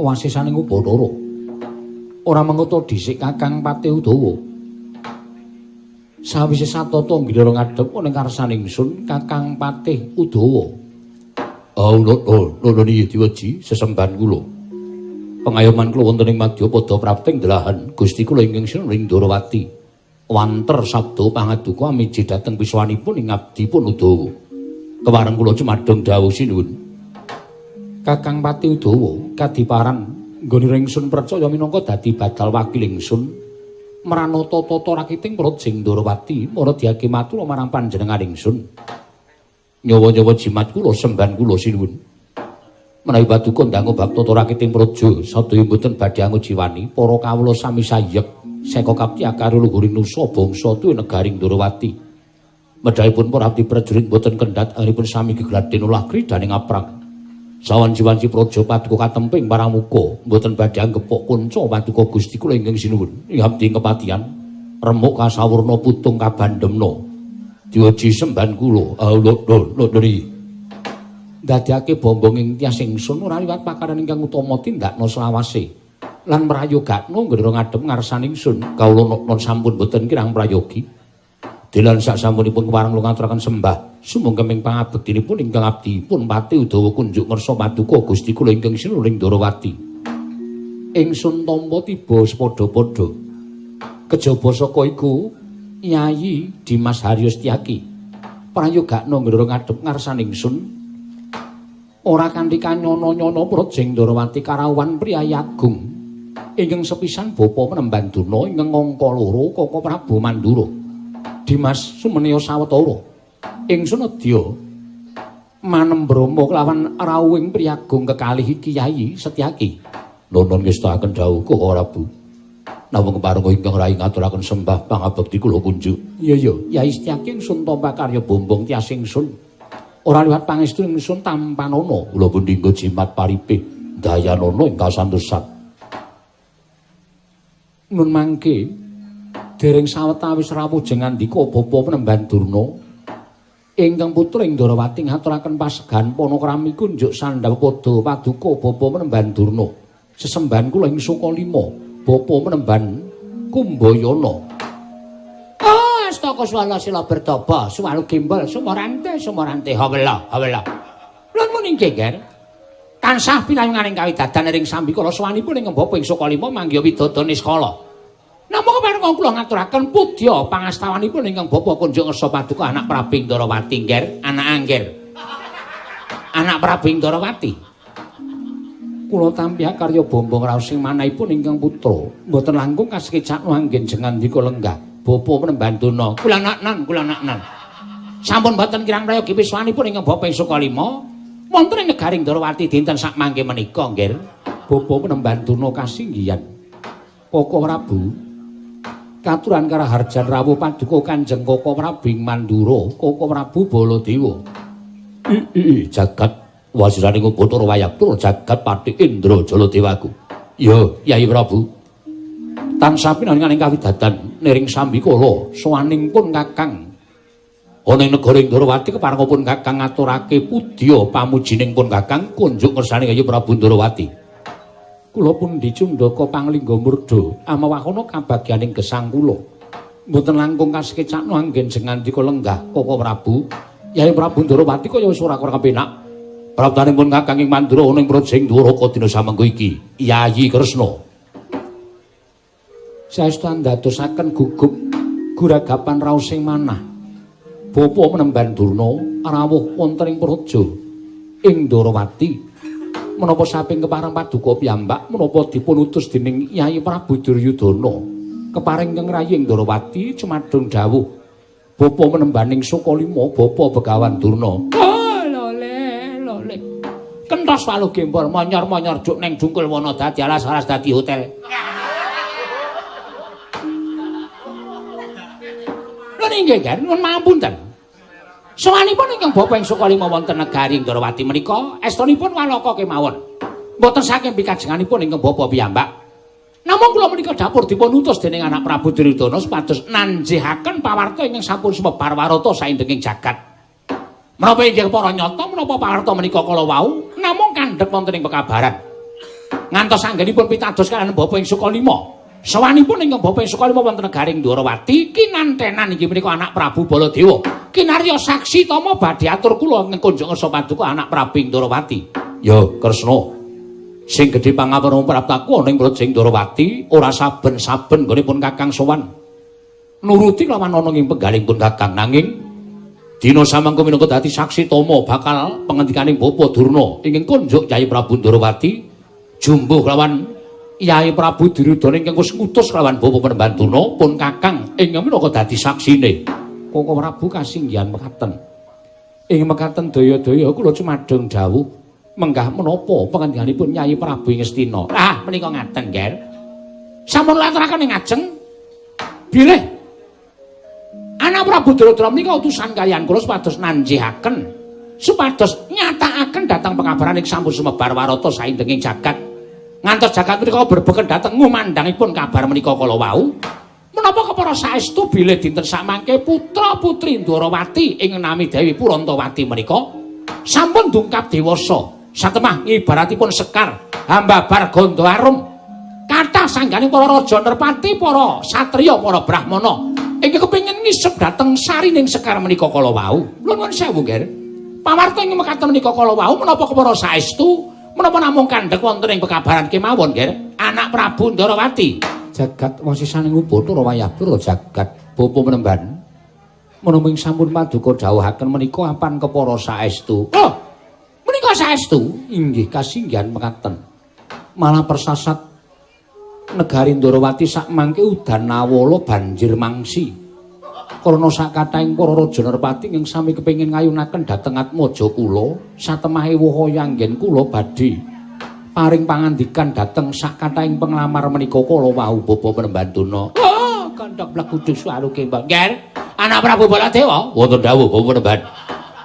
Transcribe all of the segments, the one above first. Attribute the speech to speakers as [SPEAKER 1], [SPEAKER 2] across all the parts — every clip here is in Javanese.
[SPEAKER 1] wasisaning Ubathara. Ora manguta dhisik Kakang Patih Udawa. Sawise satata nggilira ngadhep ana karsan ingsun Kakang Patih Udawa. Lho niki diweji sesembahan kula. Pengayoman kula wonten ing madyapada prapting delahan Gusti kula ingkang sinuwun ing Ndorowati. Wanter sabda pangaduka amiji dhateng piswanipun ing abdipun Udawa. Kepareng kula cumadong dawuh sinuwun. Kakang Patih Udawa kadiparan nggone ingsun percaya minangka dadi badal wakil ingsun mranata tata rakiting Praja Ndorowati mara diake matur marang panjenengan ingsun. Nyawa-nyawa jimat kula sembahan kula sinuwun. Menawi paduka ndangu bab tata rakiting praja sadaya mboten badhe angujiwani para kawula sami sayek seka kapti akari luhuring nusa bangsa tuwi negari Ndorowati. Medhahipun para abdi prajurit mboten kendhat anggenipun sami gegladhen olah kridaning aprang. Sawanci-wanci praja paduka katemping paramuka mboten badhe anggepok kunca paduka Gusti kula ingkang sinuwun. Ing abdi kepatihan remuk kasawurna putung kabandemna. Diweji sembahan kula. Lho ndadekake bombong ing tias ingsun ora liwat pakaran ingkang utama tindakna selawase lan mrayogakno nggone ngadhep ngarsan ingsun. Kawula non sampun boten kirang prayogi. Delan sak sampunipun kepareng kula ngaturaken sembah sumangga pangabektinipun ingkang abdipun Patih Udawa kunjuk ngersa paduka Gusti kula ingkang sinuwun ing Ndorowati. Ingsun tampa tiba sepadha-padha. Kejaba saka iku Yayi Dimas Haryo Setyaki prayogakno nggone ngadhep ngarsan ingsun ora kanthi kanyono-nyono Praja Ndorowati karawuhan priyayi agung ingkang sepisan bapa Penemban Durna ingkang angka loro Kaka Prabu Mandura. Dimas sumeneya sawetara ingsun nedya manembrama kelawan rawuhing priyagung kekalih iki Yayi Setyaki. Nonon ngestakaken dawuh Kaka Prabu. Namung kepareng ingkang rayi ngaturaken sembah pangabekti kula kunjuk. Iya iya, Yayi Setyaki ingsun tampa karya bombong tias ingsun. Ora liwat pangestu ingsun tampanana. Kula pundi nggo jimat paripih dayanana ing kasantosan. Nun mangke dereng sawetawis rawuh jengandika bapa Penemban Durna ingkang putra ing Ndorowati ngaturaken pasegahan panakrami kunjuk sandhaw padha paduka bapa Penemban Durna. Sesembahan kula ing Sukalima bapa Penemban Kumbayana. Astaka swala sila bertapa suwalu gembel sumorante sumorante hawela hawela. Lan muni geger tansah pinayunganing kawidadan ring sambikala sowanipun ing bapa ing Sukalima manggiha widada niskala. Namung kepareng kula ngaturaken pudya pangastawanipun ingkang bapa kunjuk ngersa paduka anak Prabu Ndorowati ngger, anak angger. Anak Prabu Ndorowati. Kula tampi karya bombong raos sing manahipun ingkang putra mboten langkung kasekecakno anggen jengandika lenggah bapa Penemban Durna. Kula naknan, kula naknan. Sampun mboten kirang prayogi piswanipun ingkang bapa ing Sukalima wonten ing negari Ndorowati dinten sakmangke menika nggih. Bapa Penemban Durna kasinggihan. Kaka Prabu katuran karaharjan rawuh paduka Kanjeng Kaka Prabu ing Mandura, Kaka Prabu Baladewa. Jagat wasiraning Ubathara Wayabtura jagat Patih Indra Jaladewaku. Ya, Yayi Prabu. Tansah pinanganing kawidadan niring sambikala sowaning pun Kakang. Ana ing negara Ndorowati keparengipun Kakang ngaturake pudya pamujining pun Kakang kunjuk ngersane Yayi Prabu Ndorowati. Kula pundi cundaka panglingga murda amawakana kabagyaning gesang kula. Mboten langkung kasekecakno anggen jengandika lenggah Kaka Prabu. Yayi Prabu Ndorowati kaya wis ora kurang kepenak. Praptanipun Kakang ing Mandura ana ing Praja ing Dwaraka dina samengko iki. Yayi Kresna. Saestu andadosaken gugup guragapan raos sing manah. Bapa Penemban Durna rawuh wonten ing praja ing Ndorowati. Menapa saping kepareng paduka piyambak menapa dipun utus dening Yayi Prabu Duryudana kepareng ingkang rayi ing Ndorowati cumadung dawuh bapa Penembaning Sukalima bapa Begawan Durna. Oh lole lole kentos walu gembol monyor-monyor juk neng dungkul wana dadi alas-alas dadi hotel. Lho nggih kan nuwun mapunten. Sowanipun ingkang bapa ing Sukalima wonten negari Ndorowati menika estunipun walaka kemawon. Mboten saking pikajenganipun ingkang bapa piyambak. Namung kula menika dapur dipun utus dening anak Prabu Duryudana supados nanjihaken pawarta ingkang sampun sumebar warata saindenging jagat. Menapa inggih para nyata menapa pawarta menika kala wau namung kandhek wonten ing pekabaran. Ngantos anggenipun pitados kaliyan Bapa ing Sukalima. Sawanipun ingkang Bapa ing Sukalima wonten negaring Ndwarawati kinantenan inggih menika anak Prabu Baladewa. Kinarya saksi tama badhe atur kula ing kunjung ngersa paduka anak Prabu ing Ndwarawati. Ya, Kresna. Sing gedhe pangapura praptaku ana ing Praja Ndwarawati ora saben-saben nggonipun Kakang sowan. Nuruti lawan ana ing penggalihipun Kakang nanging dina samangka minangka dadi saksi tama bakal pangandikaning Bapa Durna ingkang kunjuk Kyai Prabu Ndwarawati jumbuh lawan Yai Prabu Duryudana ingkang wis ngutus lawan Bapa Prembantuna pun Kakang ingkang minangka dadi saksine. Koko Prabu kasinggihan mekaten. Ing mekaten daya-daya kula cumadheng dawuh menggah menapa pangandikanipun Nyai Prabu ing Ngastina. Ah, menika ngaten, Nger. Sampun laturaken ing ngajeng bilih anak Prabu Duryudana menika utusan kaliyan kula supados nanjihaken, supados nyatakaken dhateng pekabaran ing sampun sumebar warata saindenging jagat. Ngantos jagat menika berbeken dhateng ngumandhangipun kabar menika kala wau. Menapa kepara saestu bilih dinten samangke putra-putri Ndwarawati ing nami Dewi Purantawati menika sampun dungkap dewasa. Satemah ibaratipun sekar hambabar gandha arum. Kathah sanggane para raja nerpati, para satriya, para brahmana ingkang kepengin ngisep dhateng sarining sekar menika kala wau. Nuwun sewu, Nger. Pawarta ing mekaten menika kala wau menapa kepara saestu menapa namung kandhek wonten ing pekabaran kemawon, Nger? Anak Prabu Ndwarawati. Jagat wasisaning Upacara wayah pura jagat Bapa Penemban. Menapa ing sampun paduka dawuhaken menika apan kepara saestu? Oh, menika saestu inggih kasinggihan mekaten. Malah persasat negari Ndwarawati sakmangke udan nawala banjir mangsi. Karna sakathahing para raja nerpati ingkang sami kepengin ngayunaken dhateng atmaja kula, satemahe wahaya anggen kula badhe paring pangandikan dhateng sakathahing penglamar menika kala wau Bapa Prembantuna. Oh, kandhak blegudu suwaru kembang. Nger, anak Prabu Baladewa wonten dawuh Bapa Penemban.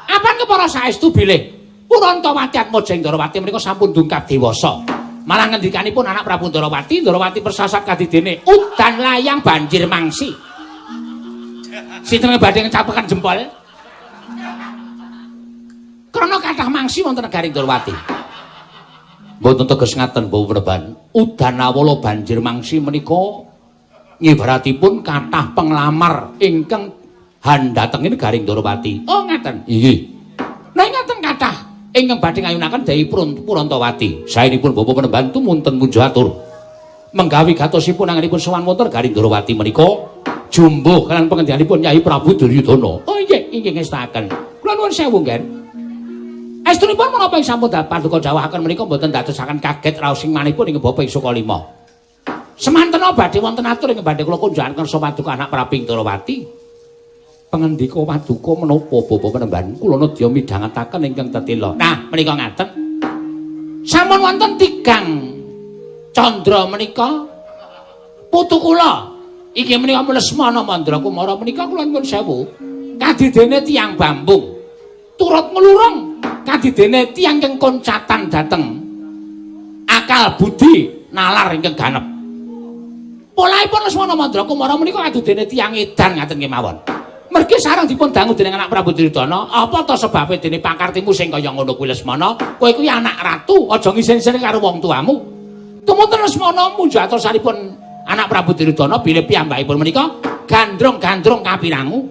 [SPEAKER 1] Apan kepara saestu bilih Purantawati atmaja ing Ndwarawati menika sampun dungkap dewasa. Malah ngendikanipun anak Prabu Ndwarawati, Ndwarawati persasat kadidene udan layang banjir mangsi. Sinten badhe ngecapekan jempol? Krana kathah mangsi wonten negari Ndwarawati. Mboten teges ngaten Bapak Penemban. Udan awala banjir mangsi menika ngibaratipun kathah penglamar ingkang handatengi negari Ndwarawati. Oh ngaten. Inggih. Nah ngaten kathah ingkang badhe ngayunaken Dewi Purantawati. Saenipun Bapak Penemban tumunten munjo atur. Menggawi gatosipun anggenipun sowan wonten negari Ndwarawati menika jumbuh kaliyan pengendikanipun Nyai Prabu Duryudana. Oh inggih, inggih ngestakaken. Kula nuwun sewu, Ngger. Estunipun menapa ing sampun paduka dawuhaken menika mboten dadosaken kaget raos ing manipun ing Bapa ing Sukalima. Semantena badhe wonten atur ing badhe kula kunjukaken kersa paduka anak Prabu Ndwarawati. Pangendika paduka menapa Bapa Penemban? Kula nedya midhangetaken ingkang tetila. Nah, menika ngaten. Sampun wonten tigang candra menika putu kula. Inggih menika Lesmana Mandra Kumara menika kula nyuwun sewu. Kadidene tiyang Bambung. Turut nglurung kadidene tiyang ingkang koncatan dhateng akal budi nalar ingkang ganep. Polahipun Lesmana Mandra Kumara menika kadidene tiyang edan ngaten kemawon. Mergi sareng dipun dangu dening anak Prabu Duryudana, apa ta sebabe dene pakartimu sing kaya ngono kuwi Lesmana? Kowe kuwi anak ratu, aja ngisin-isin karo wong tuamu. Tumunten Lesmana munjuk atursanipun anak Prabu Duryudana bilih piyambakipun menika gandrung-gandrung kapirangu.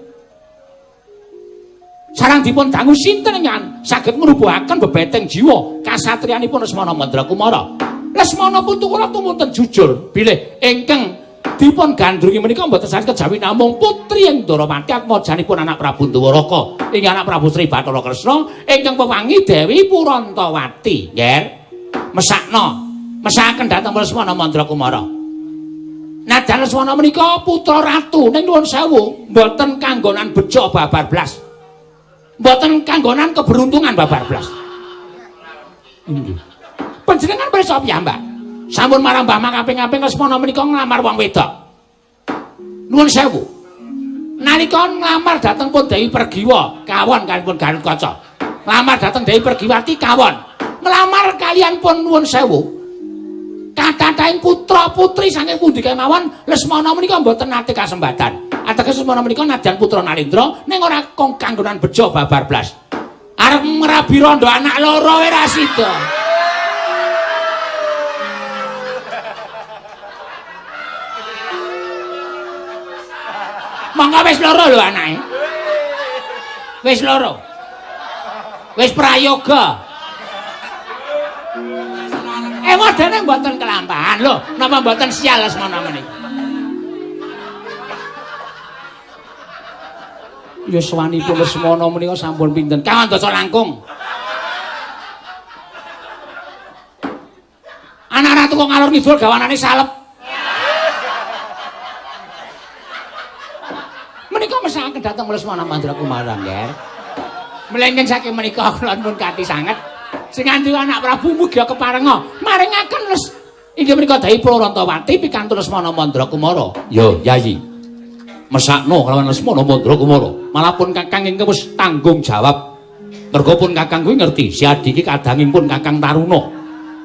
[SPEAKER 1] Sareng dipun dangu sinten ingkang saged ngrubuhaken bebeteng jiwa kasatriyanipun Lesmana Mandra Kumara. Lesmana putu kula tumunten jujur bilih ingkang dipun gandrungi menika mboten sanes kejawi namung putri ing Ndwarawati atmajanipun anak Prabu Ndwaraka ing anak Prabu Sri Bathara Kresna ingkang pewangi Dewi Purantawati. Nggih. Mesakno, mesakaken dhateng Lesmana Mandra Kumara. Nadyan Lesmana menika putra ratu ning nuwun sewu mboten kanggonan bejo babar blas. Mboten kanggonan keberuntungan babar blas. Inggih. Panjenengan pirsa piyambak. Sampun marambah makaping-kaping Lesmana menika nglamar wong wedok. Nuwun sewu. Nalika nglamar dhateng pun Dewi Pergiwa, kawon kalipun Gatot Kaca. Nglamar dhateng Dewi Pergiwati kawon. Nglamar kalian pun nuwun sewu. Kathahing putra-putri saking pundi kemawon Lesmana menika mboten nate kasembatan. Ateges Lesmana menika nadyan putra Narendra ning ora kong kanggonan bejo babar blas. Arep ngrabi rondo anak loro ora sida. Monggo wis loro lho anake. Wis loro. Wis prayoga. Ewadene mboten kelampahan lho, napa mboten sial Lesmana menika? Yuswanipun Lesmana menika sampun pinten? Kawan dasa langkung. Anak ratu kok ngalor ngidul gawanane salep. Menika mesakaken dhateng Lesmana Mandrakumara, Ngger. Mlengking saking menika kula pun kathi sanget. Sing nganti anak Prabu mugi keparenga maringaken les inggih menika Dewi Purantawati pikantuk Lesmana Mandrakumara. Yo, Yayi. Mesakno kelawan Lesmana Mandrakumara. Malah pun Kakang ingkang wis tanggung jawab. Merga pun Kakang kuwi ngerti si Adi iki kadanging pun Kakang Taruna.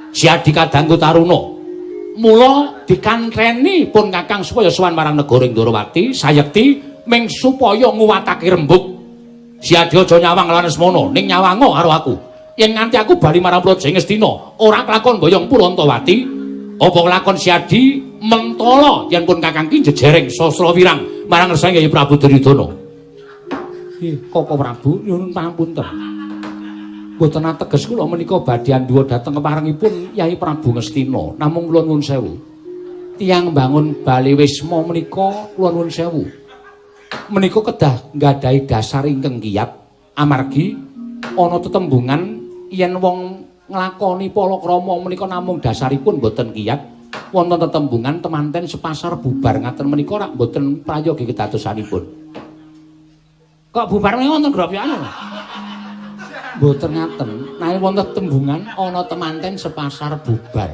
[SPEAKER 1] Si Adi kadangku Taruna. Mula dikantreni pun Kakang supaya sowan marang negara Ndorowati sayekti ming supaya nguwatake rembug. Si Adi aja nyawang lawan Lesmana, ning nyawango karo aku. Yen nganti aku bali marang Praja Ngastina, ora kelakon boyong Purantawati, apa kelakon Si Adi mentala yen pun Kakang ki jejereng sastra wirang marang ngersane Kyai Prabu Duryudana. Nggih, Koko Prabu nyuwun pangapunten. Mboten ateges kula menika badhe andhuwa dhateng keparengipun Kyai Prabu Ngastina, namung kula nuwun sewu. Tiyang bangun bale wisma menika kula nuwun sewu. Menika kedah nggadahi dasar ingkang kiyat amargi ana tetembungan yen wong nglakoni palakrama menika namung dasaripun mboten kiyat, wonten tetembungan temanten sepasar bubar ngaten menika rak mboten prayogi kedadosanipun. Kok bubar menika wonten gropyokane? Mboten ngaten, nek wonten tetembungan ana temanten sepasar bubar.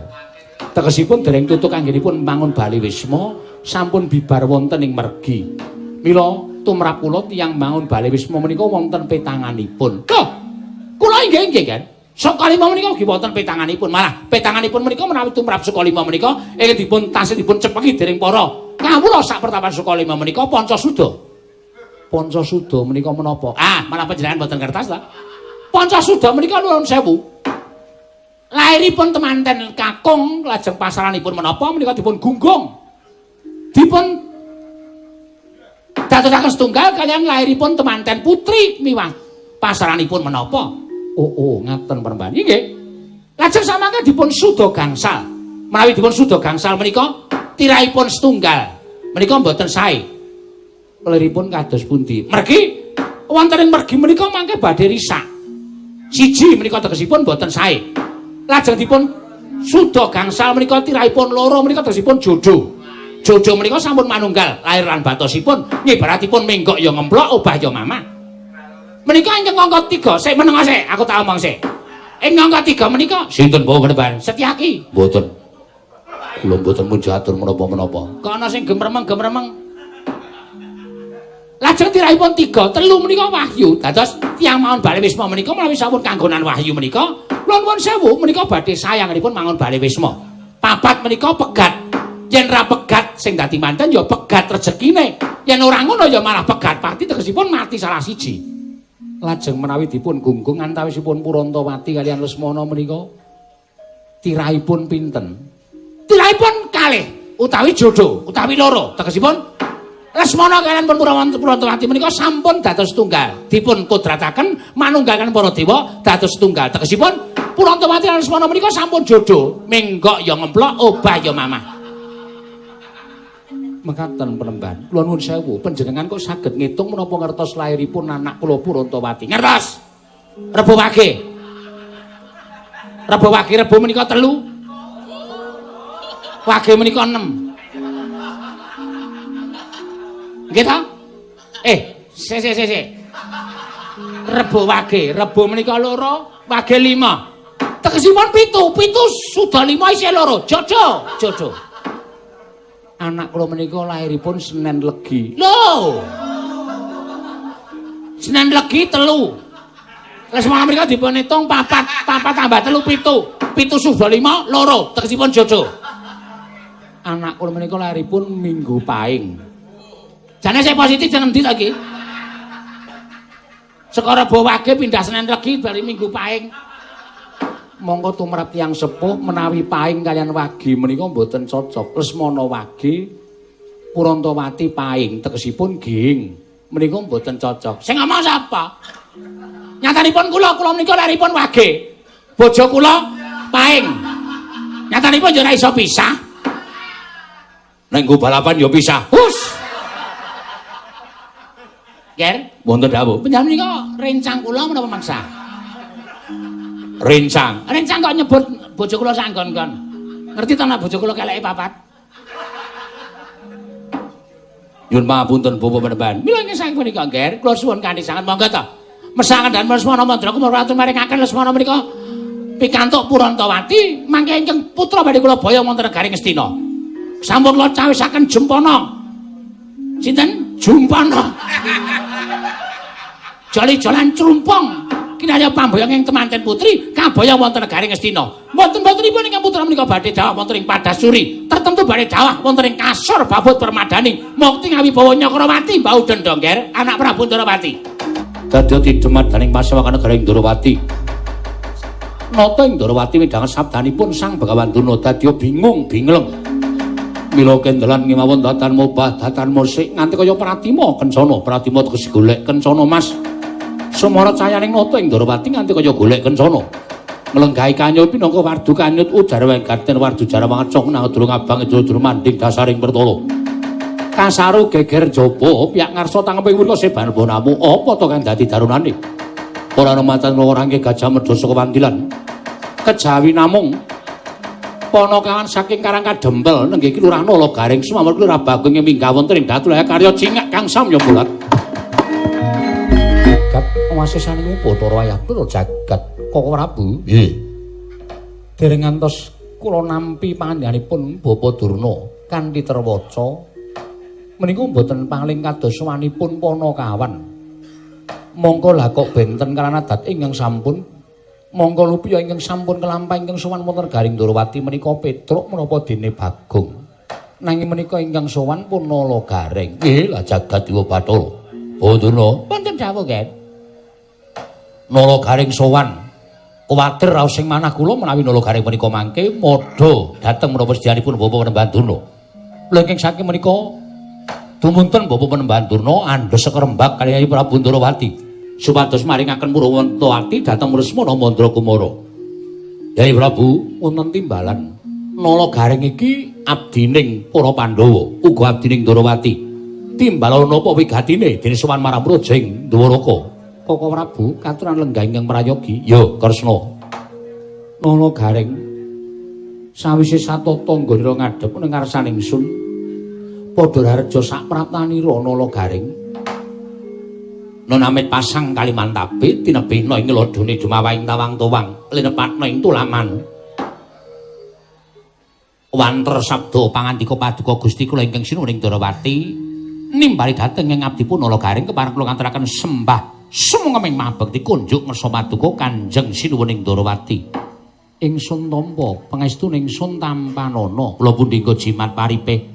[SPEAKER 1] Tegesipun dereng tutuk anggenipun mbangun bale wisma sampun bibar wonten ing mergi. Mila tumrap kula tiyang mbangun bale wisma menika wonten petanganipun. Loh, kula inggih-inggih kan. Sukalima menika ugi wonten petanganipun. Malah petanganipun menika menawi tumrap Sukalima menika ingkang dipun tasih dipun cepeki dening para kawula sak pertapan Sukalima menika Pancasuda. Pancasuda menika menapa? Ah, malah panjenengan mboten ngertos ta? Pancasuda menika nuwun sewu. Lairipun temanten kakung lajeng pasaranipun menapa menika dipun gunggung. Dipun dadosaken setunggal kalian lairipun temanten putri miwah pasaranipun menapa? Oh, oh, ngaten peremban. Nggih. Lajeng samangke dipun suda gangsal. Menawi dipun suda gangsal menika tirahipun setunggal. Menika mboten sae. Liripun kados pundi? Mergi wonten ing mergi menika mangke badhe risak. Siji menika tegesipun mboten sae. Lajeng dipun suda gangsal menika tirahipun loro menika tegesipun jodoh. Jodoh menika sampun manunggal lahir lan batosipun ngibaratipun menggok ya ngemplok obah ya mamah. Menika ingkang angka 3 sik meneng sik aku tak omong sik. Ing angka 3 menika sinten bawa meneban? Setyaki. Mboten. Kula mboten mujatur menapa-menapa. Kok ana sing gemremeng-gemremeng. Lajeng tirahipun 3, 3 menika wahyu. Dados tiyang mangun bale wisma menika menawi sampun kanggonan wahyu menika, kula nuwun sewu menika badhe sayanganipun mangun bale wisma. 4 menika pegat. Yen ra pegat sing dadi manten ya pegat rezekine. Yen ora ngono ya malah pegat pati tegesipun mati salah siji. Lajeng menawi dipun gunggung antawisipun Purantawati kalian Lesmana menika tirahipun pinten? Tirahipun kalih utawi jodoh utawi loro tegesipun Lesmana kalian pun Purantawati menika sampun dados tunggal, dipun kodrataken manunggaken para dewa dados tunggal. Tegesipun Purantawati lan Lesmana menika sampun jodoh, menggok ya ngemplok, obah ya mamah. Mekaten penemban, kula nuwun sewu, panjenengan kok saged ngitung menapa ngertos lairipun anak kula Purantawati? Ngertos. Rebo Wage. Rebo Wage rebo menika 3. Wage menika 6. Nggih ta? Sik sik sik sik. Rebo Wage, rebo menika 2, wage 5. Tegesipun 7, 7 suda 5 isih 2. Jojo, jojo. Anak kula menika lairipun Senen Legi. Lho. Senen Legi 3. Lesmana menika dipun hitung 4, 4 tambah 3 7. 7 suda 5 2, tegesipun jojo. Anak kula menika lairipun Minggu Paing. Jane sing positif jeneng ndi to iki? Saka Rebo Wage pindah Senen Legi bali Minggu Paing. Monggo tumrap tiyang sepuh menawi paing kalian wage menika mboten cocok. Lesmana wage, Purantawati paing tegesipun ging. Menika mboten cocok. Sing ngomong sapa? Nyatanipun kula, kula menika leripun wage. Bojo kula paing. Nyatanipun ya ora iso pisah. Nek nggo balapan ya pisah. Hus. Ger, wonten dawuh. Panjenengan menika rencang kula menapa maksa? Rencang. Rencang kok nyebut bojo kula sak nggon-nggon. Ngerti to nek bojo kula keleke papat? Nyuwun pangapunten Bapak Panembahan. Mila ing saking punika, Ger, kula suwun kanthi sanget monggo to. Mesangan dan Lesmana Mandra Kumara atur maringaken Lesmana menika pikantuk Purantawati mangke ingkang putra badhe kula boyong wonten negari Ngastina. Sampun kula cawisaken Jempana. Sinten? Jumpana. Jali-jalan crumpong kinarya pamboyong ing temanten putri kaboyong wonten negari Ngastina. Wonten-wontenipun ingkang putra menika badhe dhawah wonten ing Padasuri, tertentu badhe dhawah wonten ing kasur babut permadani. Mukti ngawibawa Nyakrawati mbau dendha, Nger, anak Prabu Ndorowati. Dadya tidemat daning pasewakan negara Ndorowati. Nata ing Ndorowati midhanget sabdanipun Sang Begawan Durna dadya bingung bingleng. Mila kendelan ngimawon datan mobah datan musik nganti kaya Pratima kencana, Pratima tegese golek kencana Mas. Sumara cayaning nata ing Ndorowati nganti kaya golek kencana. Nglenggahi kanyut pinangka wardu kanyut ujar wenggaten wardu jarawang acong nang durung abang ijro manding dasaring pertala. Kasaru geger jaba piyak ngarsa tangeping mrika seban bonamu apa to kang dadi darunane. Ora ana macan rangke gajah medha saka wandilan. Kejawi namung Panakawan saking Karang Kadempel nenggih Lurah Nala Garing sumamur Lurah Bagong minggah wonten ing Datulaya karya cingak kang samya mulat. Jagat wasesaning Bathara Ayatura jagat Koko Prabu. Nggih. Dereng ngantos kula nampi panjenenganipun Bapa Durna kanthi terwaca menika mboten paling kados sowanipun Panakawan. Mongko lah kok benten kaliyan adat ingkang sampun mongko lupiya ingkang sampun kelampah ingkang sowan wonten Garing Ndorowati menika Petruk menapa dene Bagong. Nanging menika ingkang sowan pun Nala Gareng. Nggih lah jagat Dewa Bathara. Oh Durna, wonten dawuh, Gen. Nala Gareng sowan. Kuwatir raos sing manah kula menawi Nala Gareng menika mangke modha dhateng menapa sedianipun Bapak Panembahan Durna. Lha ingkang saking menika dumunten Bapak Panembahan Durna andhes sekrembak kaliyan Prabu Ndorowati supados maringaken Purwantawati dhateng Lesmana Mandra Kumara. Yai Prabu, wonten timbalan Nala Gareng iki abdining para Pandhawa, uga abdining Ndorowati. Timbalan napa wigatine dene sowan marang Praja ing Dwaraka? Koko Prabu katuran lenggah ingkang prayogi. Ya, Kresna. Nala Gareng sawise satata nggonira ngadhep ning ngarsaning sun padha rareja sak praptanira Nala Gareng. Nun amit pasang kalimantabe tinebihna ing lodone dumawahing tawang-towang linepatna ing tulaman. Wanter sabda pangandika paduka Gusti kula ingkang sinuwun ing Ndorowati nimbali dhateng ing abdipun Nala Gareng kepareng kula nganturaken sembah sumangga mabekti kunjuk ngersa paduka Kanjeng Sinuwun ing Ndorowati. Ingsun tampa pangestune ingsun tampanana kula pundi jimat paripe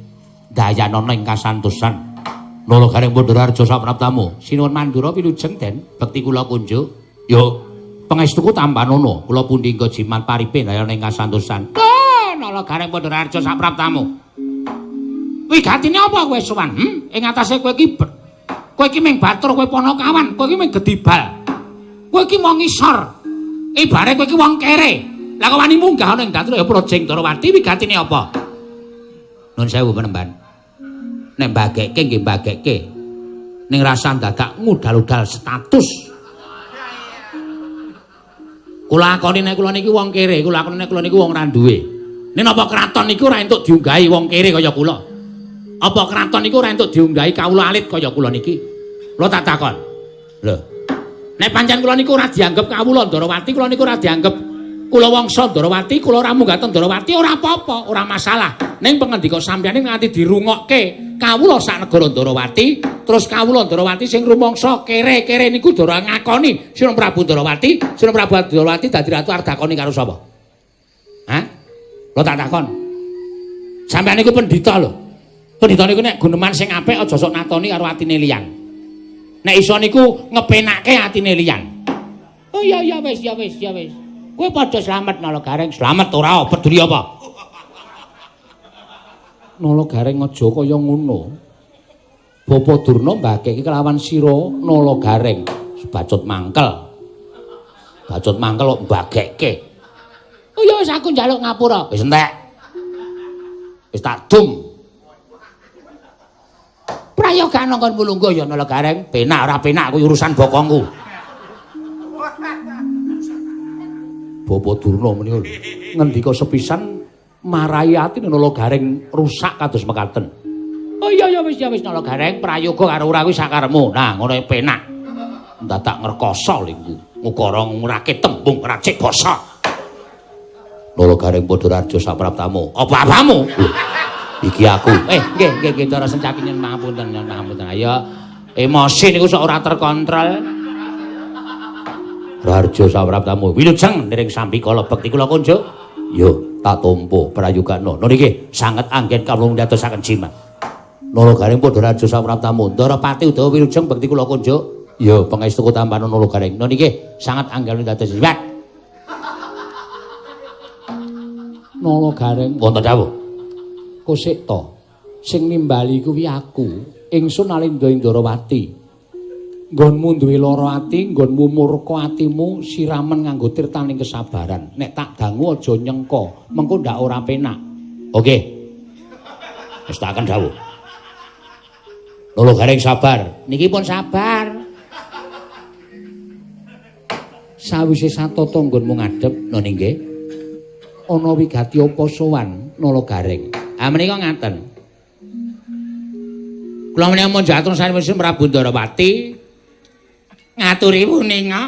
[SPEAKER 1] dayanana ing kasantosan. Nala Gareng Pandharaharja sapraptamu. Sinuwun Mandura wilujeng Den, bekti kula kunjuk. Yo, pangestuku tampanana kula pundi jimat paripe dayana ing kasantosan. Oh, Nala Gareng Pandharaharja sapraptamu. Wigatine apa kowe sowan? Ing atase kowe iki kowe iki ming batur, kowe panakawan, kowe iki ming gedibal. Kowe iki mung ngisor. Ibare kowe iki wong kere. Lah kok wani munggah ana ing Datulaya Praja ing Ndorowati wigatine apa? Nuwun sewu Panembahan. Nek mbagekke nggih mbagekke. Ning rasa dadak ngudal-udal status. Kula akoni nek kula niki wong kere, kula akoni nek kula niku wong ra duwe. Ning napa kraton niku ora entuk diunggahi wong kere kaya kula? Apa kraton niku ora entuk diunggahi kawula alit kaya kula niki? Kula tak takon. Lho. Nek pancen kula niku ora dianggep kawula Ndorowati, kula niku ora dianggep kula wangsa Ndorowati, kula ora munggah teng Ndorowati ora apa-apa, ora masalah. Ning pangandika sampeyan nganti dirungokke kawula sak negara Ndorowati, terus kawula Ndorowati sing rumangsa kere-kere niku dora ngakoni Sinuwun Prabu Ndorowati, Sinuwun Prabu Ndorowati dadi ratu arep dakoni karo sapa? Hah? Lho tak takon. Sampeyan niku pendhita lho. Pendhita niku nek guneman sing apik aja sok natoni karo atine liyan. Nek iso niku ngepenakke atine liyan. Oh iya iya wis ya wis ya wis. Kowe padha slamet Nala Gareng, slamet ora peduli apa? Nala Gareng aja kaya ngono. Bapa Durna mbageke kelawan sira Nala Gareng. Bacut mangkel. Bacut mangkel kok mbagekke. Oh ya wis aku njaluk ngapura. Wis entek. Wis tak dum. Prayoga nangkon mulungguh ya Nala Gareng. Penak ora penak kuwi urusan bokongku. Bapa Durna menika ngendika sepisan marai atine Nala Gareng rusak kados mekaten. Oh iya ya wis ya wis Nala Gareng prayoga karo ora kuwi sakaremu. Nah ngono penak. Dadak ngrekoso lingku. Ngukara ngrakit tembung racik basa. Nala Gareng padha raja sapraptamu. Apa-apamu? Iki aku. Nggih nggih nggih Ndara Sencaki nyen pangapunten nyen pangapunten. Ayo emosi niku sok ora terkontrol. Raharja sapraptamu. Wilujeng niring sambikala bekti kula kunjuk. Yo tak tampa prayogana. Niki sanget anggen kawula ndadosaken jimat. Nala Gareng padha raharja sapraptamu. Ndara Pati utawa wilujeng bekti kula kunjuk. Yo pangestu tampana Nala Gareng. Niki sanget anggen ndados jimat. Nala Gareng wonten dawuh. Kosek to sing nimbali kuwi aku, ingsun Alindha Indarawati. Nggonmu duwe lara ati, nggonmu murka atimu siramen nganggo tirtaning kesabaran. Nek tak dangu aja nyengka, mengko ndak ora penak. Oke. Wis tak akan dawuh. Nala Gareng sabar. Niki pun sabar. Sawise satata nggonmu ngadhep, noni nggih. Ana wigati apa sowan Nala Gareng? Ah menika ngaten. Kula menika munjatur saninipun Prabu Ndarawati ngaturi wuninga.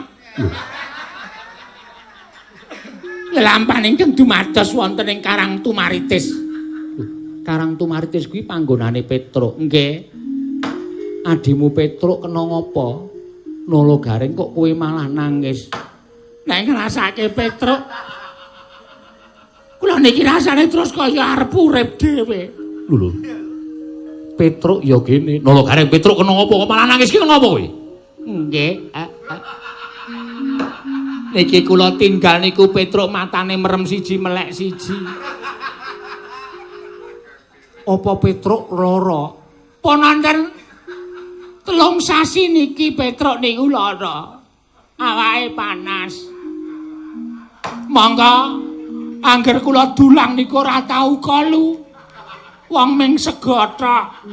[SPEAKER 1] Lelampahan ingkang dumados wonten ing Karang Tumaritis. Karang Tumaritis kuwi panggonane Petruk. Nggih. Adimu Petruk kena ngapa? Nala Gareng kok kowe malah nangis. Nek ngrasake Petruk kula niki rasane terus kaya arep urip dhewe. Lho lho. Petruk ya kene. Nala Gareng Petruk kena ngapa kok malah nangis ki kena apa kowe? Nggih. Niki kula tinggal niku Petruk matane merem siji melek siji. Apa Petruk lara? Pun wonten 3 sasi niki Petruk niku lara. Awake panas. Monggo angger kula dulang niku ora tau kolu. Wong ming sego tok.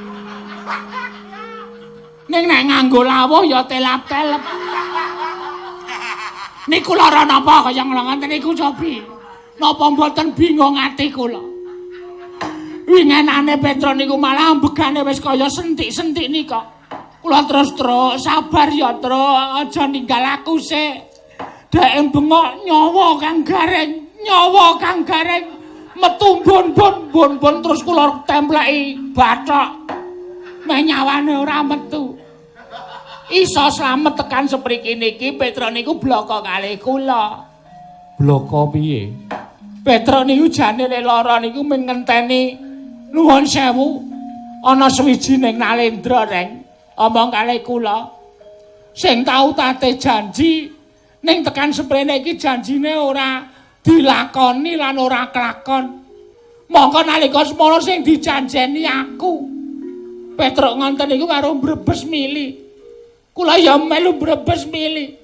[SPEAKER 1] Ning nek nganggo lawuh ya telap-telep. Niku lara napa kaya ngoten niku cobi. Napa mboten bingung ati kula. Wingenane Petruk niku malah ambegane wis kaya sentik-sentik nika. Kula terus truk, sabar ya truk, aja ninggal aku sik. Dhek bengok nyawa Kang Gareng, nyawa Kang Gareng. Metu bon-bon bon-bon terus kula templeki bathok. Meh nyawane ora metu. Iso slamet tekan sepriki niki Petruk niku bloko kalih kula. Bloko piye? Petruk niku jane lek lara niku mung ngenteni nuwun sewu ana sawijining Nalendra reng omong kalih kula. Sing tau tate janji ning tekan seprene iki janjine ora dilakoni lan ora kelakon. Mongko nalika semono sing dijanjeni aku. Petruk ngonten niku karo mbrebes mili. Kula ya melu mbrebes mili.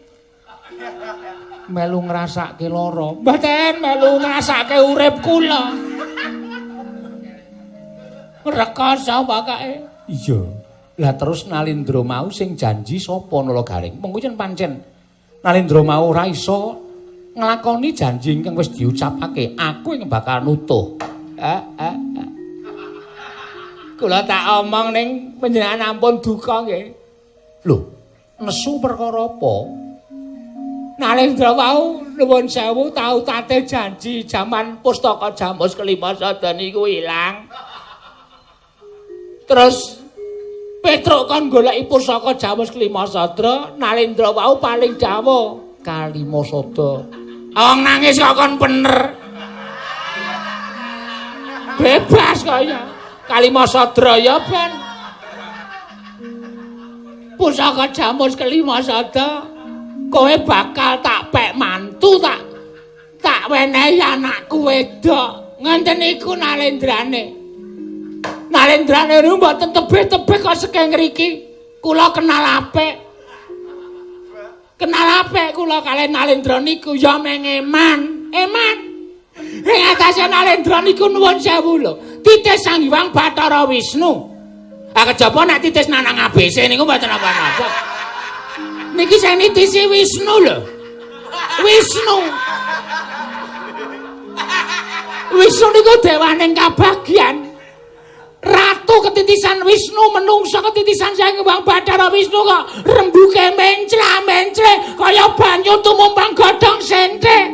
[SPEAKER 1] Melu ngrasake lara. Mboten melu ngrasake urip kula. Rekoso pokoke. Iya. Lah terus Nalindra mau sing janji sapa Nala Gareng? Mengko yen pancen Nalindra mau ora iso nglakoni janji ingkang wis diucapake, aku ing bakal nutuh. Kula tak omong ning panjenengan ampun duka nggih. Lho, nesu perkara apa? Nalendra wau nuwun sewu tau tate janji jaman pustaka Jamus kelima sada niku ilang. Terus Petruk kon goleki pusaka Jamus kelima sada, Nalendra wau paling dawuh kalima sada. Wong nangis kok kon bener. Bebas kaya kalima sadra ya ben. Pusaka Jamus kelima sada kowe bakal tak pek mantu tak wenehi anakku wedok. Ngenten iku Nalendrane. Nalendrane niku mboten tebih-tebih kok saking ngriki. Kula kenal apik. Kenal apik kula kalih Nalendra niku ya mengeman. Eman. Ing atase Nalendra niku nuwun sewu lho. Titis Sang Hyang Bathara Wisnu. Ah kejaba nek titis nanang ABC niku mboten napa-napa. Niki sing nitisi Wisnu lho. Wisnu. Wisnu niku dewaning kabagyan. Ratu ketitisan Wisnu, menungsa ketitisan Sang Hyang Bathara Wisnu kok rembuke mencla-mencle kaya banyu tumumpang godhong sente.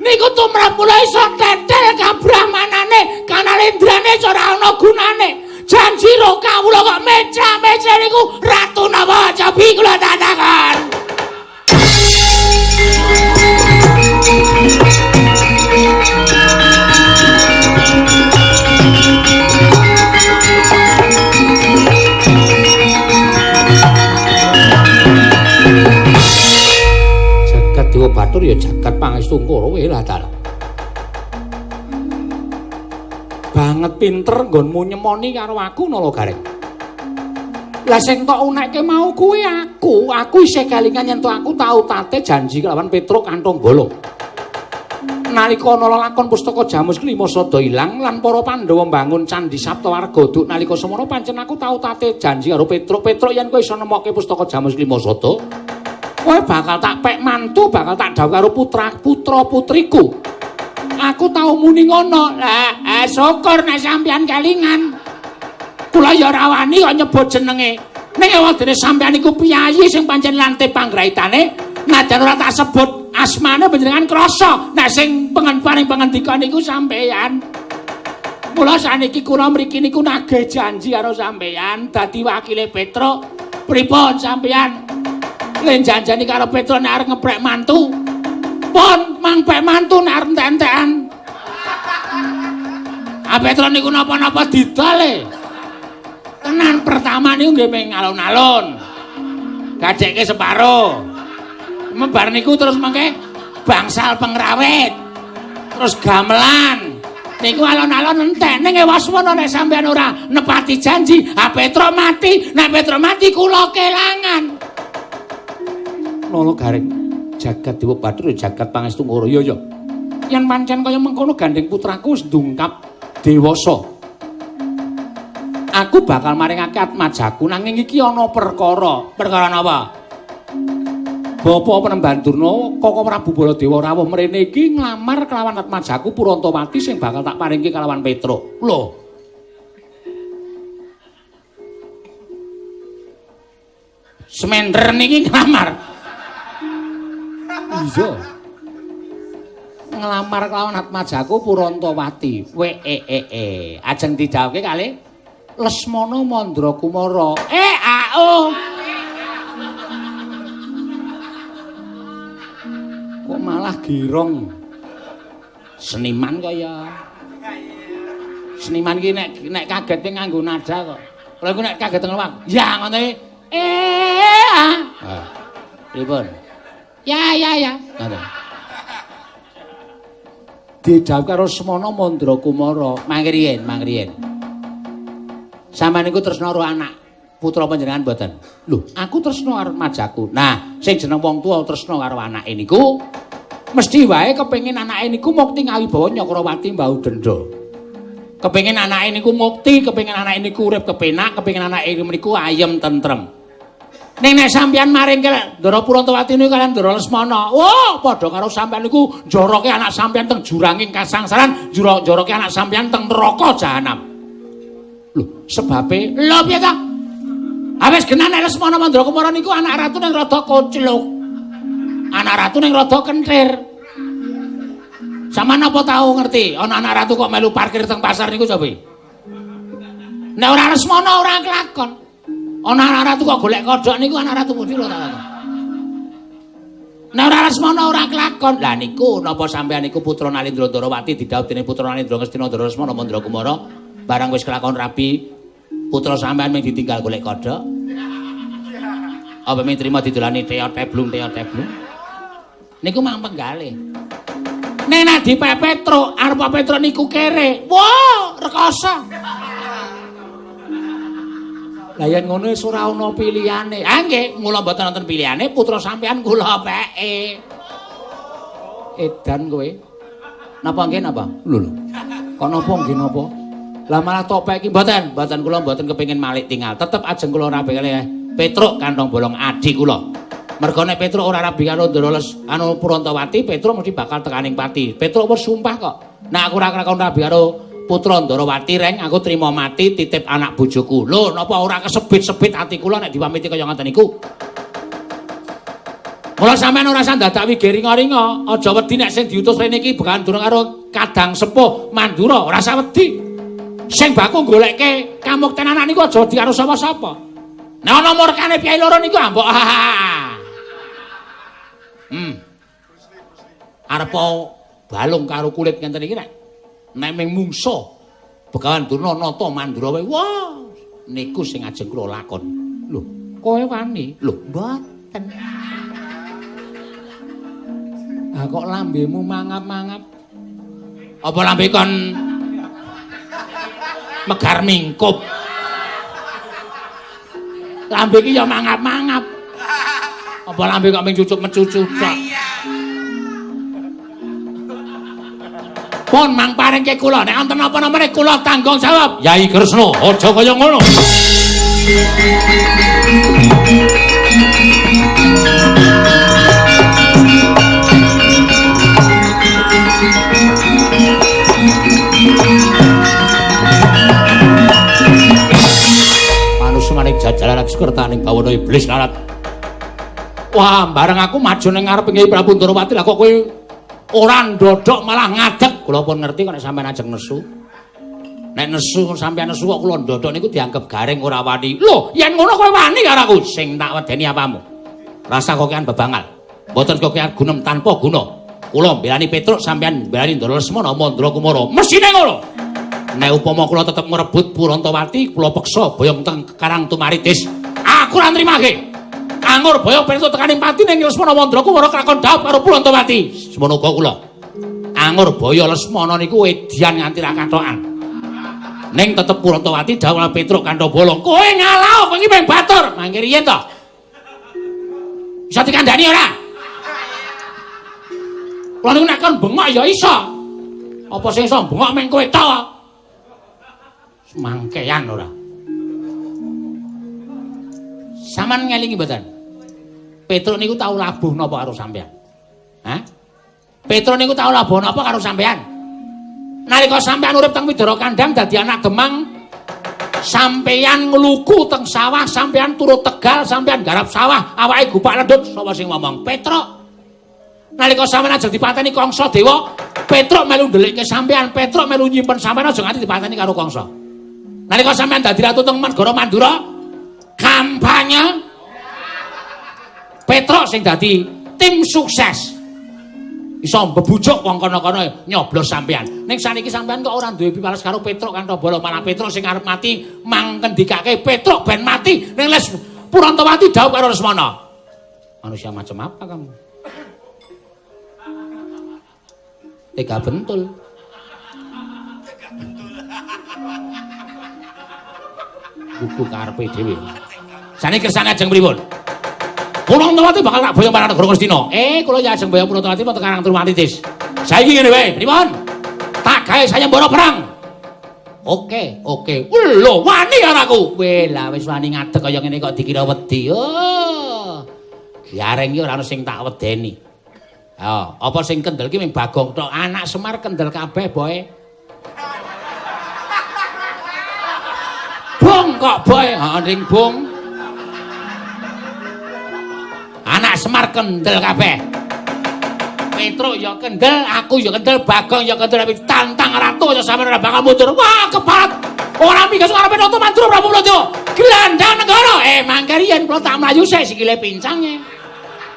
[SPEAKER 1] Niku tumrap kula iso tetel kabrahmanane, kanalendrane ora ana gunane. Janji ro kawula kok mencla-mencle niku ratu napa cobi kula takon. Jagat Dewa Bathara ya jagat pangestu Kurawa lah ta. Banget pinter nggonmu nyemoni karo aku Nala Gareng. Lah sing tok unekke mau kuwi aku isih kelingan yen to aku tau tate janji kelawan Petruk Kantong Bolong. Nalika ana lelakon pustaka Jamus Klima sada ilang lan para Pandhawa mbangun Candhi Saptawarga duk nalika semono pancen aku tau tate janji karo Petruk. Petruk yen kowe iso nemokke pustaka Jamus Klima sada, kowe bakal tak pek mantu, bakal tak dhawuh karo putra putriku. Aku tau muni ngono. Lah, syukur nek sampeyan kelingan. Kula ya ora wani kok nyebut jenenge. Ning ewadene sampeyan iku piyayi sing pancen lante panggraitane, najan ora tak sebut asmane panjenengan krasa nek sing paring pangendika niku sampeyan. Mula saniki kula mriki niku nagih janji karo sampeyan dadi wakile Petruk. Pripun sampeyan? Len janjani karo Petruk nek arep ngeprek mantu. Pun mangpek mantu nek arep entek-entekan. Ah Petruk niku napa-napa didol e. Tenan pertama niku nggih mung alun-alun. Gadekke separo. Bar niku terus mengke bangsal pengrawit. Terus gamelan. Niku alon-alon entek. Ning ewaswana nek sampeyan ora nepati janji, ah Petruk mati. Nek Petruk mati kula kelangan. Nala Gareng, jagat Dewa Bathara jagat pangestu Ngoro ya ya. Yen pancen kaya mengkono gandeng putraku wis ndungkap dewasa. Aku bakal maringake atmajaku nanging iki ana perkara. Perkara napa? Bapak Penemban Durna, Koko Prabu Baladewa rawuh mrene iki nglamar kelawan atmajaku Purantawati sing bakal tak paringke kelawan Petruk. Lho. Semender niki nglamar. Iya. Nglamar kelawan atmajaku Purantawati. W E E E. Ajeng dijawabke kalih Lesmana Mandra Kumara. E A O. Kok malah girong. Seniman kaya. Seniman iki nek kaget nganggo nada kok. Kalau iku nek kaget ngono, ya ngono iki. Eh ah. Pripun? Ya ya ya. Ngono. Didhawuh karo Semana Mandra Kumara, mangriyen, mangriyen. Sampeyan niku tresna karo anak putra panjenengan mboten? Lho, aku tresna karo majaku. Nah, sing jeneng wong tuwa tresna karo anake niku mesti wae kepengin anake niku mukti ngawibawa Nyakrawati mbau denda. Kepengin anake niku mukti, kepengin anake niku urip kepenak, kepengin anake niku ayem tentrem. Ning nek sampeyan maringke Ndara Purantawati niku kaliyan Ndara Lesmana, wah padha karo sampeyan niku njoroke anak sampeyan teng juranging kasangsaran, njoroke anak sampeyan teng neraka jahanam. Lho, sebabe lho piye ta? Awis genah nek Lesmana Mandra Kumara niku anak ratu ning rada kocluk. Anak ratu ning rada kenthir. Sampeyan apa tau ngerti ana anak ratu kok melu parkir teng pasar niku cobi? Nek ora Lesmana ora kelakon. Ana anak ratu kok golek kodhok niku anak ratu pundi lho ta. Nek ora Lesmana ora kelakon. Lah niku napa sampeyan niku putra Nalendra Ndarawati didhawuh dening putra Nalendra Ngastina Ndara Lesmana Mandra Kumara barang wis kelakon rabi putra sampean mung ditinggal golek kodhok. Apa mung trima didolani teot-teblung teot-teblung. Niku mang penggalih. Nek nek dipek Petruk, arep Petruk niku kere. Wah, rekoso. Lah yen ngono wis ora ana pilihane. Ah nggih, mula mboten wonten pilihane putra sampean kula peke. Edan kowe. Napa nggih napa? Lho lho. Kok napa nggih napa? Lah malah topek iki mboten, mboten kula mboten kepengin malik tinggal. Tetep ajeng kula rabi kalih Petruk kantong bolong adi kula. Merga nek Petruk ora rabi karo Ndara Les anu Purantawati, Petruk mesti bakal tekaning pati. Petruk wis sumpah kok. Nek aku ora kelakon rabi karo putra Ndarawati reng, aku trima mati titip anak bojoku. Lho, napa ora kesebit-sebit ati kula nek diwamiti kaya ngoten niku? Mula sampean ora usah dadak wige ringa-ringa, aja wedi nek sing diutus rene iki Begawan Durna karo Kadang Sepuh Mandura, ora usah wedi. Sing baku golekke kamukten anak niku aja wedi karo sapa-sapa. Nek ana murkane piyai loro niku ambok. Arepa balung karo kulit ngenten iki nek nek ming mungsa Begawan Durna nata Mandura wae. Wah, niku sing ajeng kula lakon. Lho, kowe wani? Lho, mboten. Ah kok lambemu mangap-mangap? Apa lambe kon megar mingkup? Lambe iki ya mangap-mangap. Apa lambe kok ming cucup mecucu tok? Pun mang paringke kula nek wonten napa-napane kula tanggung jawab. Yai Kresna, aja kaya ngono. Manusa maning jajaran sekertaning bawana iblis larat. Wah, bareng aku maju ning ngarep Kyai Prabu Ndarawati lah kok kowe ora ndodhok malah ngadeg. Kula pun ngerti kok nek sampean ajeng nesu. Nek nesu sampean nesu kok kula ndodhok niku dianggep garing ora wani. Lho, yen ngono kowe wani karo aku. Sing tak wedeni apamu? Rasa kokean bebangal. Mboten kokean gunem tanpa guna. Kula mbelani Petruk sampean mbelani Ndara Lesmana Mandra Kumara. Mesine ngono. Nek upama kula tetep ngrebut Purantawati, kula peksa boyong teng Karang Tumaritis. Aku ora nrimake. Angur boyong Petruk tekaning pati ning Lesmana Mandra Kumara kelakon dhaup karo Purantawati. Semono uga kula. Angur boyo Lesmana niku edian nganti ra kathokan. Ning tetep Purantawati dhaup karo Petruk kantho bolong. Kowe ngalah, kowe iki mung batur. Mangke riyen to. Bisa dikandhani ora? Kula niku nek kon bengok ya iso. Apa sing iso bengok meng kowe tok? Mangkean ora. Sampeyan ngelingi mboten? Petruk niku tau labuh napa karo sampeyan? Hah? Petruk niku tau labuh napa karo sampeyan? Nalika sampeyan urip teng Widara Kandang dadi anak Demang, sampeyan ngluku teng sawah, sampeyan turut Tegal, sampeyan garap sawah, awake gupak lendut, sapa sing ngomong? Petruk. Nalika sampeyan ajeng dipateni Kangsa Dewa, Petruk melu ndelikke sampeyan, Petruk melu nyimpen sampeyan aja nganti dipateni karo Kangsa. Nalika sampeyan dadi ratu teng Negara Mandura, kampanye Petruk sing dadi tim sukses. Iso mbebujuk wong kono-kono nyoblos sampeyan. Ning saniki sampeyan kok ora duwe piwales karo Petruk Kanthobala, malah Petruk sing arep mati mangkendikake Petruk ben mati ning Les Purantawati dhaup karo Lesmana. Manusia macam apa kamu? Tega bentul. Buku karepe dhewe. Saniki kersane ajeng pripun? Purantawati bakal tak boyong marang negara Ngastina. Kula ya ajeng boyong Purantawati wonten Karang Tumaritis. Saiki ngene wae, pripun? Tak gawe sayembara perang. Oke, oke. Lho, wani karo aku. Weh, lah wis wani ngadeg kaya ngene kok dikira wedi. Oh. Gareng iki ora ono sing tak wedeni. Ha, apa sing kendel ki mung Bagong tok. Anak Semar kendel kabeh, Boy. Bung kok, Boy. Ha, ning bung. Anak Semar kendel kabeh. Petruk ya kendel, aku ya kendel, Bagong ya kendel, tapi tantang ratu aja sampeyan ora bakal mundur. Wah, keparat. Ora minggas arepe nata Mandura Prabu Baladewa. Gelandang negara. Mangke riyen kula tak mlayu sik sikile pincange.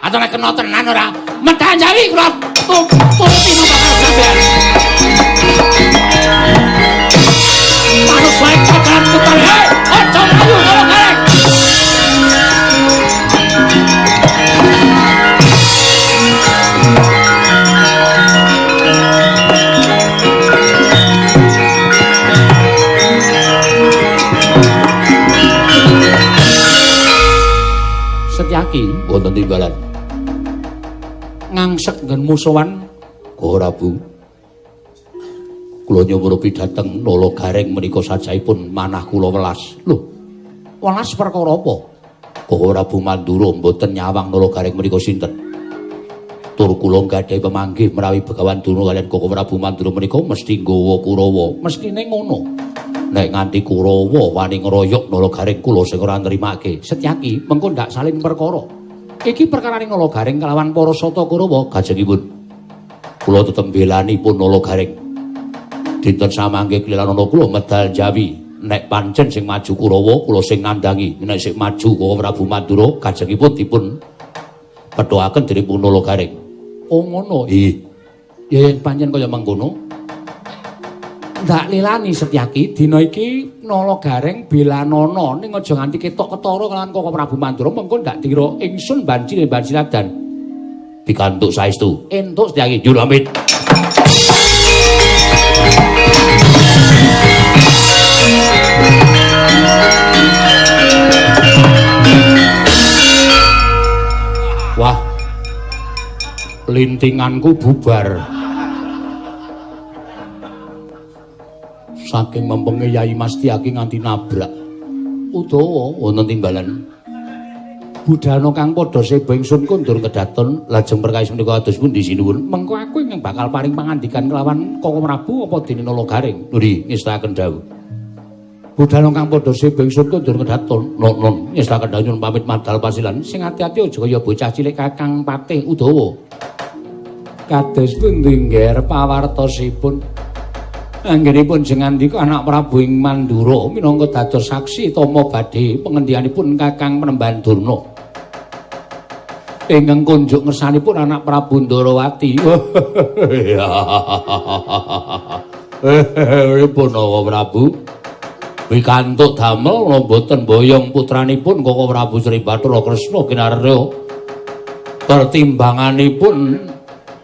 [SPEAKER 1] Atau nek kena tenan ora? Medhan jawi kula turuti napa karo sampeyan. Manus wae kekaran ketan. Hei, aja mlayu karo gareng. Wonten timbalan. Ngangsek nggen musuhan Koko Prabu. Kula nyumurupi dhateng Nala Gareng menika sajaipun manah kula welas. Lho, welas perkara apa? Koko Prabu Mandura mboten nyawang Nala Gareng menika sinten. Tur kula gadhahi pemanggih menawi Begawan Durna kaliyan Koko Prabu Mandura menika mesti nggawa Kurawa. Mestine ngono. Nek nganti Kurawa wani ngeroyok Nala Gareng kula sing ora nrimake. Setyaki mengko ndak salin perkara. Iki perkarane Nala Gareng kelawan para sata Kurawa gajengipun. Kula tetep belanipun Nala Gareng. Dinten samangke klilanana kula medal Jawi. Nek pancen sing maju Kurawa kula sing nandhangi, nek sing maju Koko Prabu Mandura gajengipun dipun pethokaken dening Nala Gareng. Oh ngono. Nggih. Ya yen pancen kaya mengkono ndak lilani Setyaki dina iki Nala Gareng belanana ning aja nganti ketok ketara kelawan Koko Prabu Mandura mengko ndak dira ingsun banci banciladan. Pikantuk saestu. Entuk Setyaki nyuwun pamit. Wah, lintinganku bubar. Saking mempenge Yai Mas Setyaki nganti nabrak. Udawa wonten timbalan. Budalna kang padha seba ingsun kondur kedaton lajeng perkawis menika kados pundi sinuwun. Mengko aku ingkang bakal paring pangandikan kelawan Koko Prabu apa dene Nala Gareng. Nuri ngestakaken dawuh. Budalna kang padha seba ingsun kondur kedaton. Non ngestakaken dawuh nyuwun pamit madal pasilan. Sing ati-ati aja kaya bocah cilik Kakang Patih Udawa. Kados pundi ngger pawartosipun? Anggenipun jengandika anak Prabu ing Mandura minangka dados saksi tama badhe pengendianipun Kakang Penemban Durna. Ingkang kunjuk ngersanipun anak Prabu Ndarawati. Punapa Prabu? Pikantuk damel mboten boyong putranipun Koko Prabu Sri Bathara Kresna kinarya. Pertimbanganipun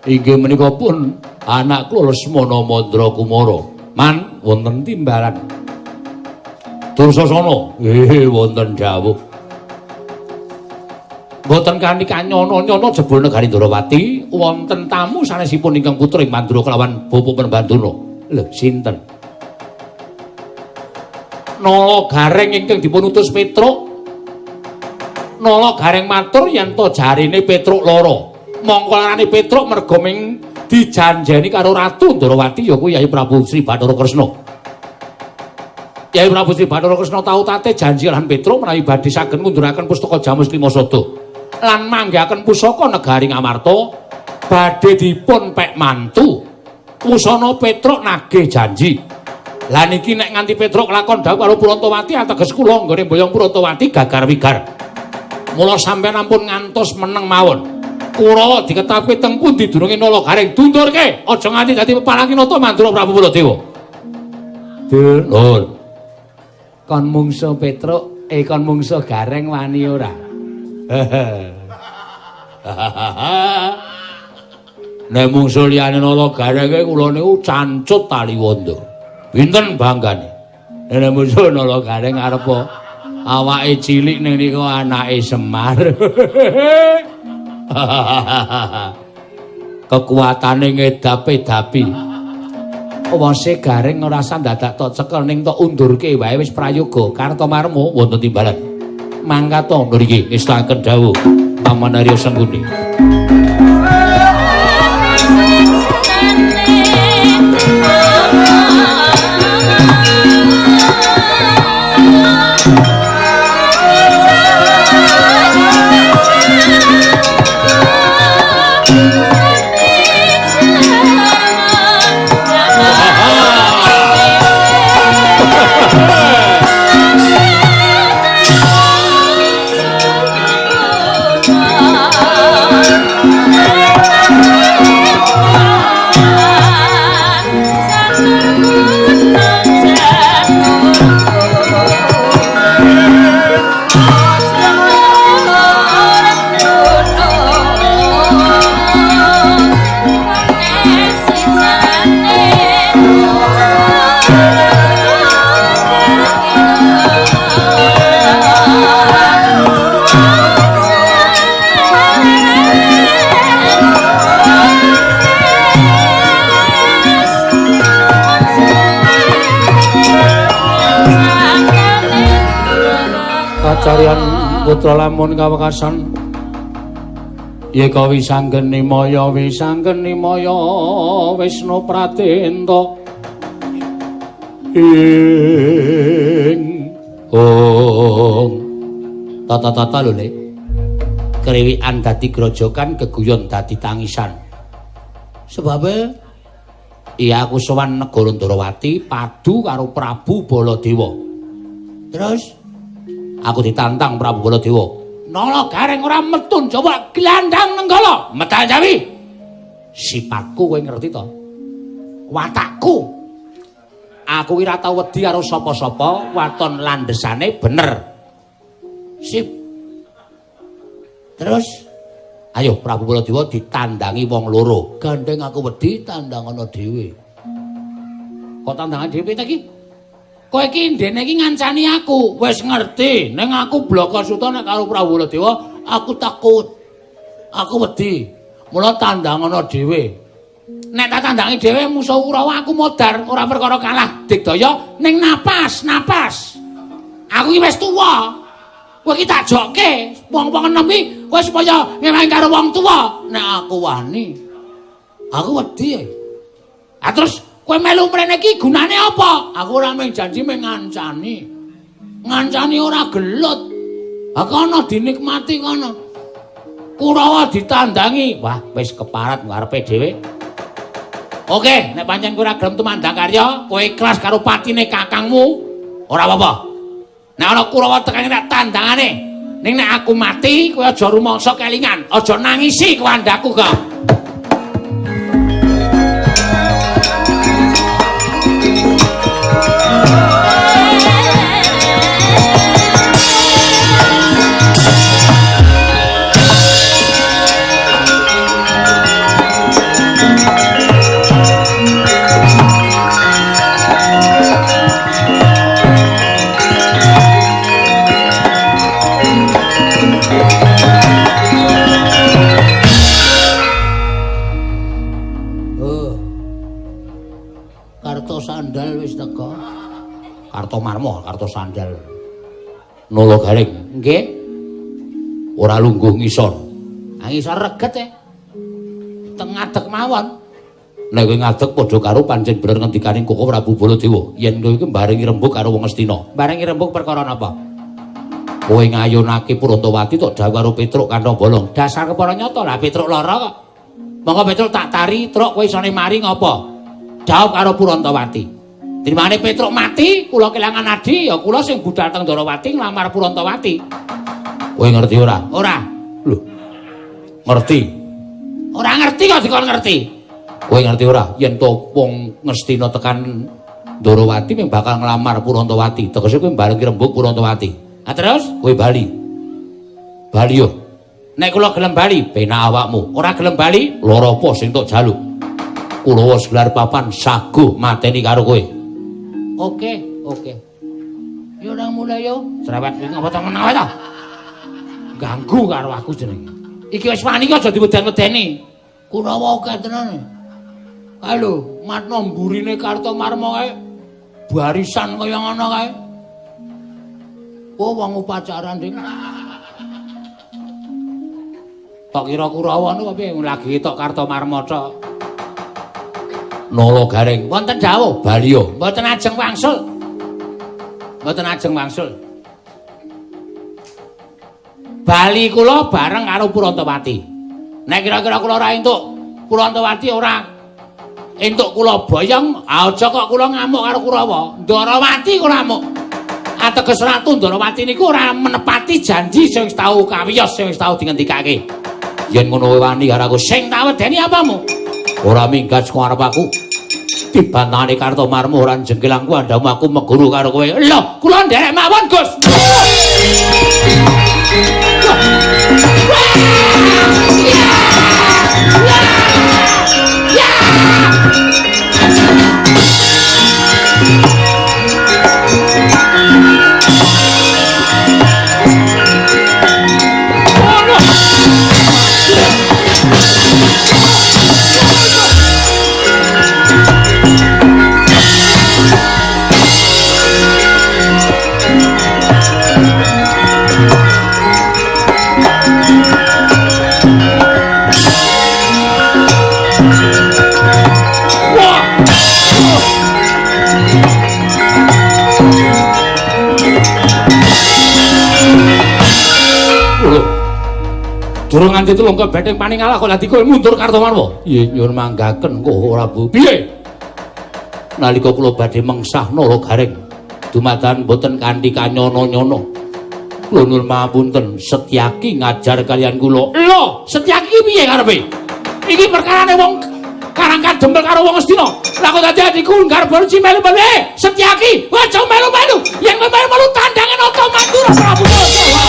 [SPEAKER 1] inggih menika pun anak kula Lesmana Mandra Kumara. Man wonten timbalan. Dursasana, nggih wonten dawuh. Mboten kanthi kanyono-nyono jebul negari Ndarawati wonten tamu sanesipun ingkang putra ing Mandura kelawan Bapak Penemban Durna. Lho, sinten? Nala Gareng ingkang dipun utus Petruk. Nala Gareng matur yen to jarine Petruk lara. Mongko larane Petruk merga ming dijanjeni karo Ratu Ndarawati ya kuwi Yai Prabu Sri Bathara Kresna. Yai Prabu Sri Bathara Kresna tau tate janji lan Petruk menawi badhe saged ngunduraken pustaka Jamus Lima Sada lan manggihaken pusaka negari Ngamarta badhe dipun pek mantu. Wusana Petruk nagih janji. Lah niki nek nganti Petruk lakon dawuh karo Purantawati ateges kula nggone mboyong Purantawati gagar wigar. Mula sampeyan ampun ngantos meneng mawon. Kurawa diketapi teng pundi durunge Nala Gareng dundurke aja nganti dadi pepalangi nata Mandura Prabu Baladewa. Dulur. Kon mungsu Petruk, kon mungsu Gareng wani ora? Nek mungsu liyane Nala Gareng kula niku cancut taliwondo. Pinten banggane? Nek mungsu Nala Gareng arep awake cilik ning niku anake Semar. Kekuatane ngedapi-dapi. Wase Gareng ora usah dadak tok cekel ning tok undurke wae wis prayoga. Kartomarma wonten timbalan. Mangkat to ngriki ngestakaken dawuh Paman Arya Sengkuni. Putra lamun kawekasan Yeka wisanggeni maya wisanggeni maya Wisnu Pratenta ing ong tata-tata lho Le. Kriwikan dadi grojokan, geguyon dadi tangisan. Sebabe iya aku sowan negara Ndorowati padu karo Prabu Baladewa. Terus aku ditantang Prabu Baladewa. Nala Gareng ora metun coba glandang Nenggala. Metal Jawi. Sipatku kowe ngerti to? Watakku. Aku ki ora tau wedi karo sapa-sapa, waton landhesane bener. Sip. Terus ayo Prabu Baladewa ditandangi wong loro. Gandeng aku wedi tandangana dhewe. Kok tandangan dhewe ta iki? Kowe iki ndene iki ngancani aku. Wis ngerti, ning aku Blaka Suta nek karo Prabu Baladewa aku takut. Aku wedi. Mula tandangana dhewe. Nek tak tandangi dhewe musuh Kurawa aku modar, ora perkara kalah digdaya ning napas, napas. Aku iki wis tuwa. Kowe iki tak jokke, wong-wong enom iki kowe supaya ngewangi karo wong tuwa. Nek aku wani. Aku wedi. Ah terus kowe melu mrene iki gunane apa? Aku ora mung janji mung ngancani. Ngancani ora gelut. Ha kono dinikmati kono. Kurawa ditandangi. Wah, wis keparat ngarepe dhewe. Oke, nek pancen kowe ora gelem tumandang karya, kowe ikhlas karo patine kakangmu, ora apa-apa. Nek ana Kurawa tekane nek tandangane, ning nek aku mati, kowe aja rumangsa kelingan, aja nangisi kuwandaku kok. Sandal wis teko. Karto marmo, karto sandal. Nala Gareng. Nggih. Ora lungguh ngisor. Ah ngisor reget e. Teng ngadeg mawon. Nek kowe ngadeg padha karo pancen bener ngendikane Koko Prabu Baladewa. Yen kowe iki mbarengi rembug karo wong Astina. Mbarengi rembug perkara napa? Kowe ngayunake Purantawati tok dawuh karo Petruk kantong bolong. Dasar kepara nyata lah Petruk lara kok. Monggo Petruk tak tari, truk kowe isone mari ngopo? Jawab karo Purantawati. Dimane Petruk mati, kula kelangan adi, ya kula sing budal teng Ndorowati nglamar Purantawati. Kowe ngerti ora? Ora. Lho. Ngerti. Ora ngerti kok dikon ngerti. Kowe ngerti ora yen to wong Ngastina tekan Ndorowati mung bakal nglamar Purantawati. Tegese kowe mbarengi rembug Purantawati. Ha terus kowe bali. Bali yo. Nek kula gelem bali, penak awakmu. Ora gelem bali, lara apa sing tok jaluk? Kurawa gelar papan saguh mateni karo kowe. Oke, oke. Yo nang mulai yo. Cerewet iki ngapa to meneh to? Ganggu karo aku jenenge. Iki wis wani aja diweden-wedeni. Kurawa akeh tenan. Kae lho, matno mburine Kartomarma kae barisan kaya ngono kae. Oh, wong upacara nding. Tok kira Kurawa niku piye lagi tok Kartomarma tok. Nala Gareng wonten dawuh baliyo mboten ajeng wangsul. Mboten ajeng wangsul. Bali kula bareng karo Purantawati. Nek kira-kira kula ora entuk Purantawati ora entuk kula boyong, aja kok kula ngamuk karo Kurawa. Ndarawati kula amuk. Ateges Ratu Ndarawati niku ora menepati janji sing wis tau kawiyos, sing wis tau dingendikake. Yen ngono wani karo aku sing tak wedeni apamu? Ora minggat saka arep aku. Dibantahane Kartomarma ora jengkelangku andamu aku meguru karo kowe. Lho, kula nderek mawon, Gus. Durung nganti tulung kebething paningalah kok dadi kowe mundur Kartomarwa. Nggih, nyuwun manggaken kok Prabu. Piye? Nalika kula badhe mengsah Nala Gareng dumadakan boten kanthi kanyono-nyono. Kula nyuwun mapunten, Setyaki ngajar kalian kula. Lho, Setyaki piye karepe? Iki perkarane wong Karang Kadempel karo wong Astina. Lah kok dadi atiku nggarep melu-melu. Setyaki, aja melu-melu. Yen kowe melu-melu tandange Nata Mandura Prabu Baladewa.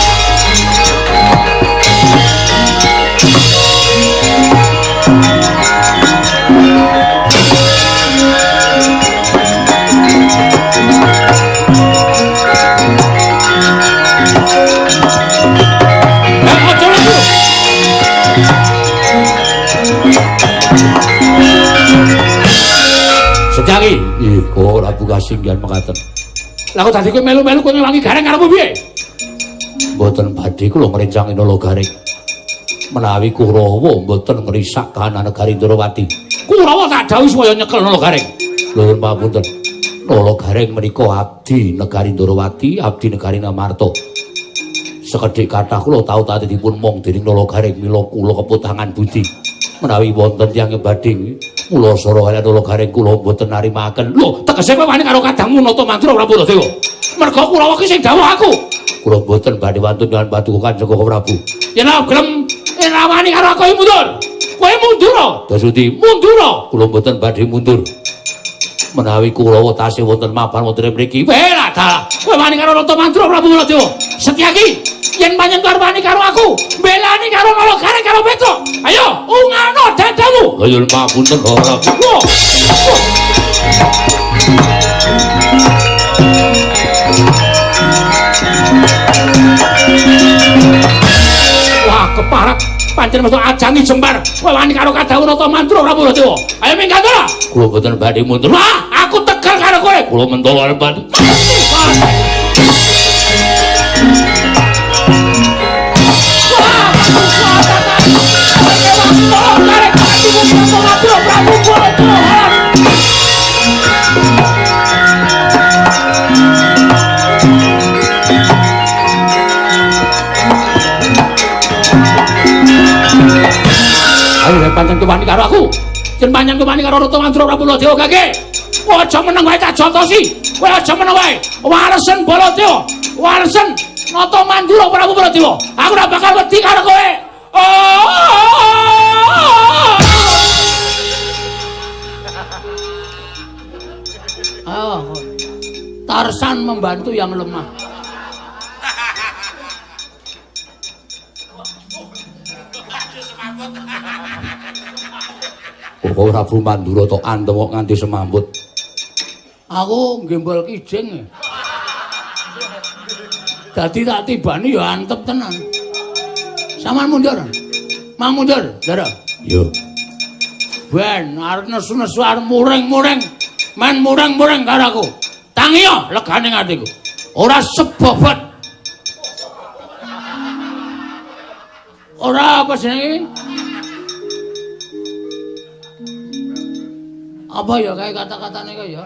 [SPEAKER 1] Setyaki, ih, kok Prabu kasinggihan mekaten. Lah kok dadi kowe melu-melu kowe ngewangi Gareng karepmu piye? Mboten badhe kula ngrencangi Nala Gareng. Menawi Kurawa mboten ngrisak kahanan negari Ndrawati. Kurawa tak dawuhi supaya nyekel Nala Gareng. Nuwun pamunten. Nala Gareng menika abdi negari Ndrawati, abdi negari Ngamarta. Sekedhik kathah kula tau tate dipun mong dening Nala Gareng mila kula keputangan budi. Menawi wonten tiyang badhe mula sora kaliyan Nala Gareng kula mboten narimaken. Lho, tegese kowe wani karo kadangmu Nata Mandura Prabu Baladewa. Merga Kurawa ki sing dawuh aku. Kula mboten badhe wantun nyuwun paduka Kanjeng Prabu. Yen ora gelem ora wani karo aku mundur. Kowe mundur. Dasuti mundur. Kula mboten badhe mundur. Menawi Kurawa tasih wonten mapan wonten mriki. Weh lah dalah. Kowe wani karo Nata Mandura Prabu Baladewa. Setyaki, yen panjenengan arep wani karo aku, mbelani karo Nala Gareng karo Petruk. Ayo, ungano dadamu. Lha nyuwun pamunten ora. Wah, keparat. Pancen metu ajangi jembar. Kowe wani karo kadhawuh Nata Mandura Prabu Baladewa. Ayo minggat ora. Kula mboten badhe mundur. Wah, aku tegel karo kowe. Kula mentolo arep badhe. Ayo pancen kewani karo aku. Yen pancen kewani karo Nata Mandura Prabu Baladewa kake. Aja meneng wae tak jontosi. Kowe aja meneng wae. Waresen Baladewa. Waresen Nata Mandura Prabu Baladewa. Aku ora bakal wedi karo kowe. Oh. Tarsan membantu yang lemah. Kok Prabu Mandura tok antem kok nganti semambut. Aku gembol kijing. Dadi tak tibani ya antep tenan. Saman mundur. Mang mundur, Ndara. Yo. Ben arep nesu-nesu arep muring-muring. Men muring-muring karo aku. Tangiyo legane atiku. Ora sebobot. Ora apa jenenge? Apa ya kae kata-katane kae ya?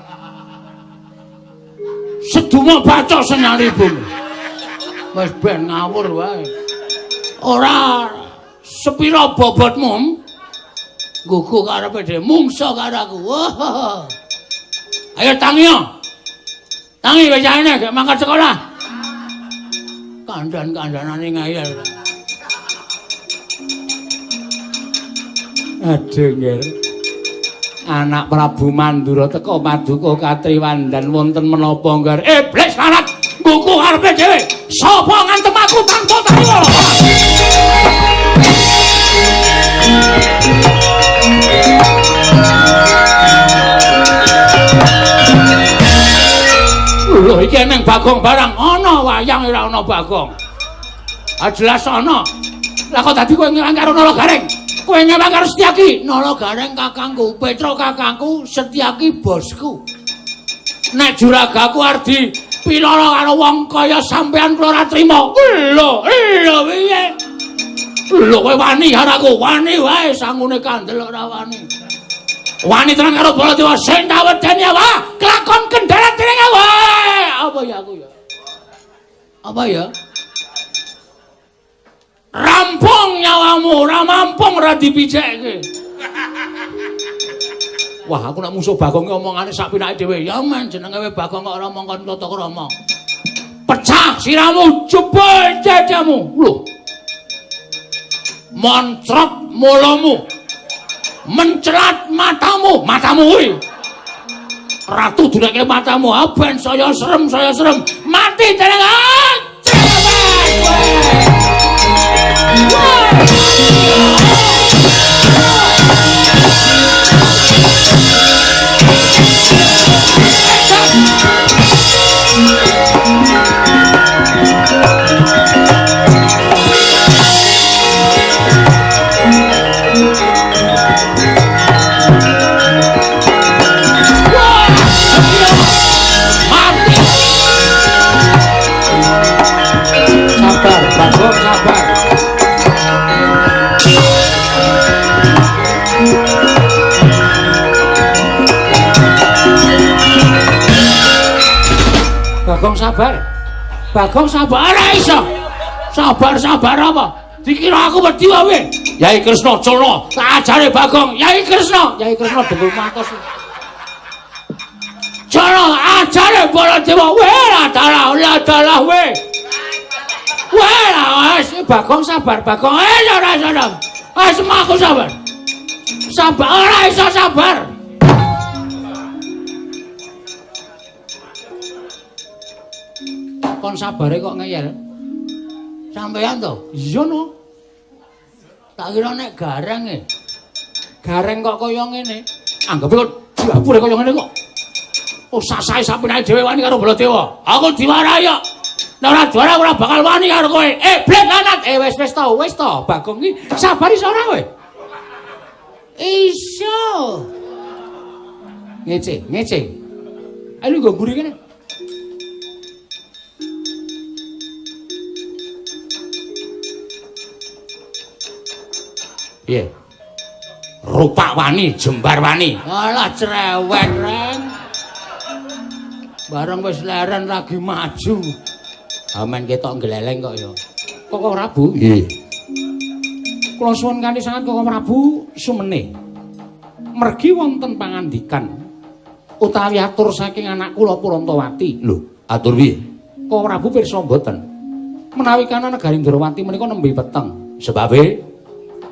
[SPEAKER 1] Seduma baca senyali bumi. Wis ben ngawur wae. Ora sepira bobotmu? Gugu karepe dhewe mungsa karo aku. Wah. Ayo tangiyo. Tangi wis jane gek mangkat sekolah. Kandhan-kandhanane ngayal. Aduh nggih. Anak Prabu Mandura teka paduka katriwandan wonten menapa ngger. Iblis lanat ngguku karepe dhewe. Sapa ngantem aku tanpa tariwala? Lho iki eneng Bagong barang ana wayang ora ana Bagong. Ah jelas ana. Lah kok dadi kowe ngelang karo Nala Gareng? Kowe ngelang karo Setyaki? Nala Gareng kakangku, Petruk kakangku, Setyaki bosku. Nek juragaku arep dipilala karo wong kaya sampean kula ora trima. Lho, lho piye? Lho kowe wani karo aku, wani wae sangune kandel ora wani. Wani tenan karo Baladewa sing tak wedeni awak, kelakon kendharat dening awak. Apa ya aku ya? Apa ya? Rampung nyawamu, ora mampung ora dipijekke. Wah, aku nek musuh Bagong omongane sak pinake dhewe. Ya men jenenge Bagong kok ora mongkon tata krama. Pecah siramu, jebol dadamu. Lho. Moncrot molomu. Mencelat matamu, matamu kuwi. Ratu dureke matamu, ben saya serem, saya serem. Mati jeneng. Bagong sabar. Bagong sabar ora iso. Sabar-sabar apa? Dikira aku wedi wae. Yai Kresna culna, tak ajare Bagong. Yai Kresna, Yai Kresna dengkul matos. Culna ajare Baladewa. Weh, dalah, dalah we. Weh, wis Bagong sabar, Bagong. Ora iso. Wis aku sabar. Sabar ora iso sabar. Kon sabare kok ngeyel. Sampeyan to? Iya no. Tak kira nek gareng e. Gareng kok kaya ngene. Anggepe kok diapure kaya ngene kok. Oh sasahe sapenake dhewe wani karo Baladewa. Aku diwarahi kok. Nek ora diwarahi ora bakal wani karo kowe. Blet lanat. Wis wis to, wis to. Bagong iki sabar iso ora kowe? Iso. Ngece, ngece. Ayo nggo mburi kene. Piye? Rupak wani, jembar wani. Alah cerewet, Reng. Bareng wis leren lagi maju. Amen ketok gleleng kok ya. Koko Prabu? Nggih. Kula suwun kanthi sanget Koko Prabu sumene. Mergi wonten pangandikan utawi atur saking anak kula Purantawati. Lho, atur piye? Koko Prabu pirsa mboten? Menawi kana negari Ndrawati menika nembe peteng. Sebabe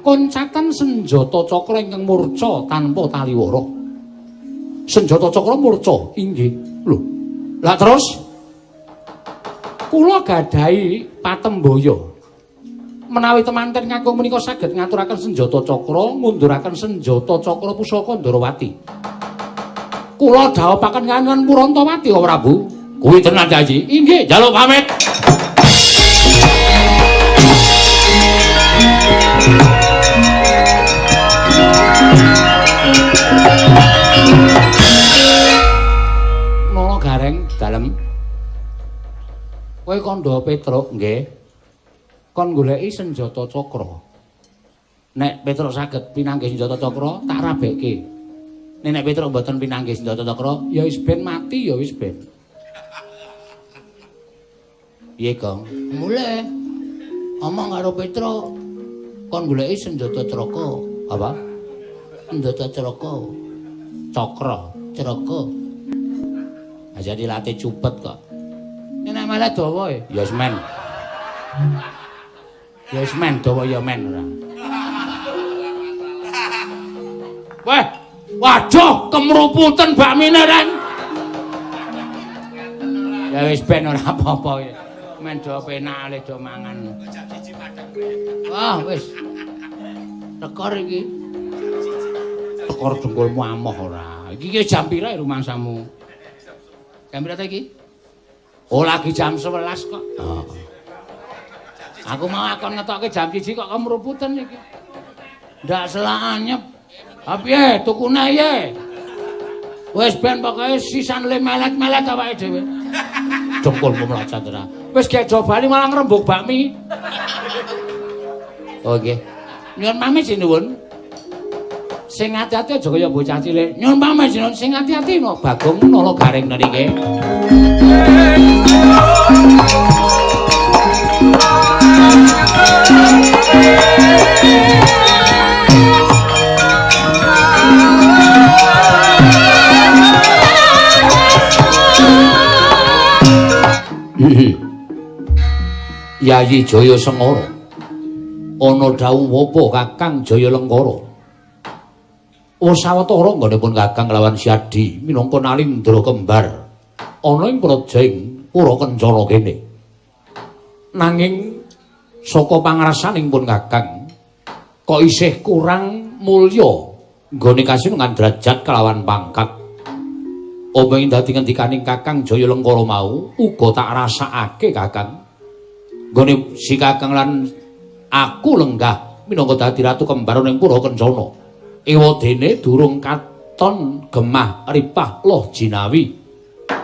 [SPEAKER 1] koncatan senjata cakra ingkang murca tanpa taliwara. Senjata cakra murca inggih. Lho. Lah terus kula gadahi patembaya. Menawi temanten kakung menika saged ngaturaken senjata cakra, ngunduraken senjata cakra pusaka Ndrawati. Kula dhawuhaken kaliyan Purantawati, Koko Prabu. Kuwi tenan janji. Inggih, njaluk pamit. Nala Gareng dalem. Kowe kandha Petruk nggih. Kon goleki senjata cakra. Nek Petruk saged pinanggih senjata cakra, tak rabekke. Nek Petruk mboten pinanggih senjata cakra, ya wis ben mati ya wis ben. Piye, Gong? Mulih. Omong karo Petruk, kon goleki senjata cakra. Apa? Senjata cakra. Cakra, cakra. Aja dilate cupet kok. Nek malah dawa e. Ya wis men. Ya wis men dawa ya men ora. Weh, waduh kemruputen bakmine Ren. Ya wis ben ora apa-apa. Men do penak le do mangan. Wah, wis. Tekor iki. Tekor dengkulmu amoh ora. Iki jam pira rumangsamu? Jam pira ta iki? Oh, lagi jam 11 kok. Oh. Aku mau akon ngetokke jam 1 kok kemruputen iki. Ndak selak anyep. Ha piye tukune piye? Wis ben pokoke sisan le melet-melet awake dhewe. Dengkulmu mlocot ora. Wis gek do bali malah ngrembug bakmi. Oh nggih. Nyuwun pamit sinuwun. Sing ati-ati aja kaya bocah cilik. Nyuwun pamit sinuwun sing ati-ati no Bagong Nala Gareng niki. Yayi Jaya Sengara, ana dawuh apa Kakang Jaya Lengkara? Wis sawetara nggonipun Kakang lawan Siadi minangka Nalindra kembar ana ing praja ing Pura Kencana kene. Nanging saka pangrasaning pun Kakang kok isih kurang mulya nggone kasinungan derajat kelawan pangkat. Apa ing dadi ngendikaning Kakang Jaya Lengkara mau uga tak rasakake Kakang. Nggone si Kakang lan aku lenggah minangka dadi ratu kembar ning Pura Kencana. Ewadene durung katon gemah ripah loh jinawi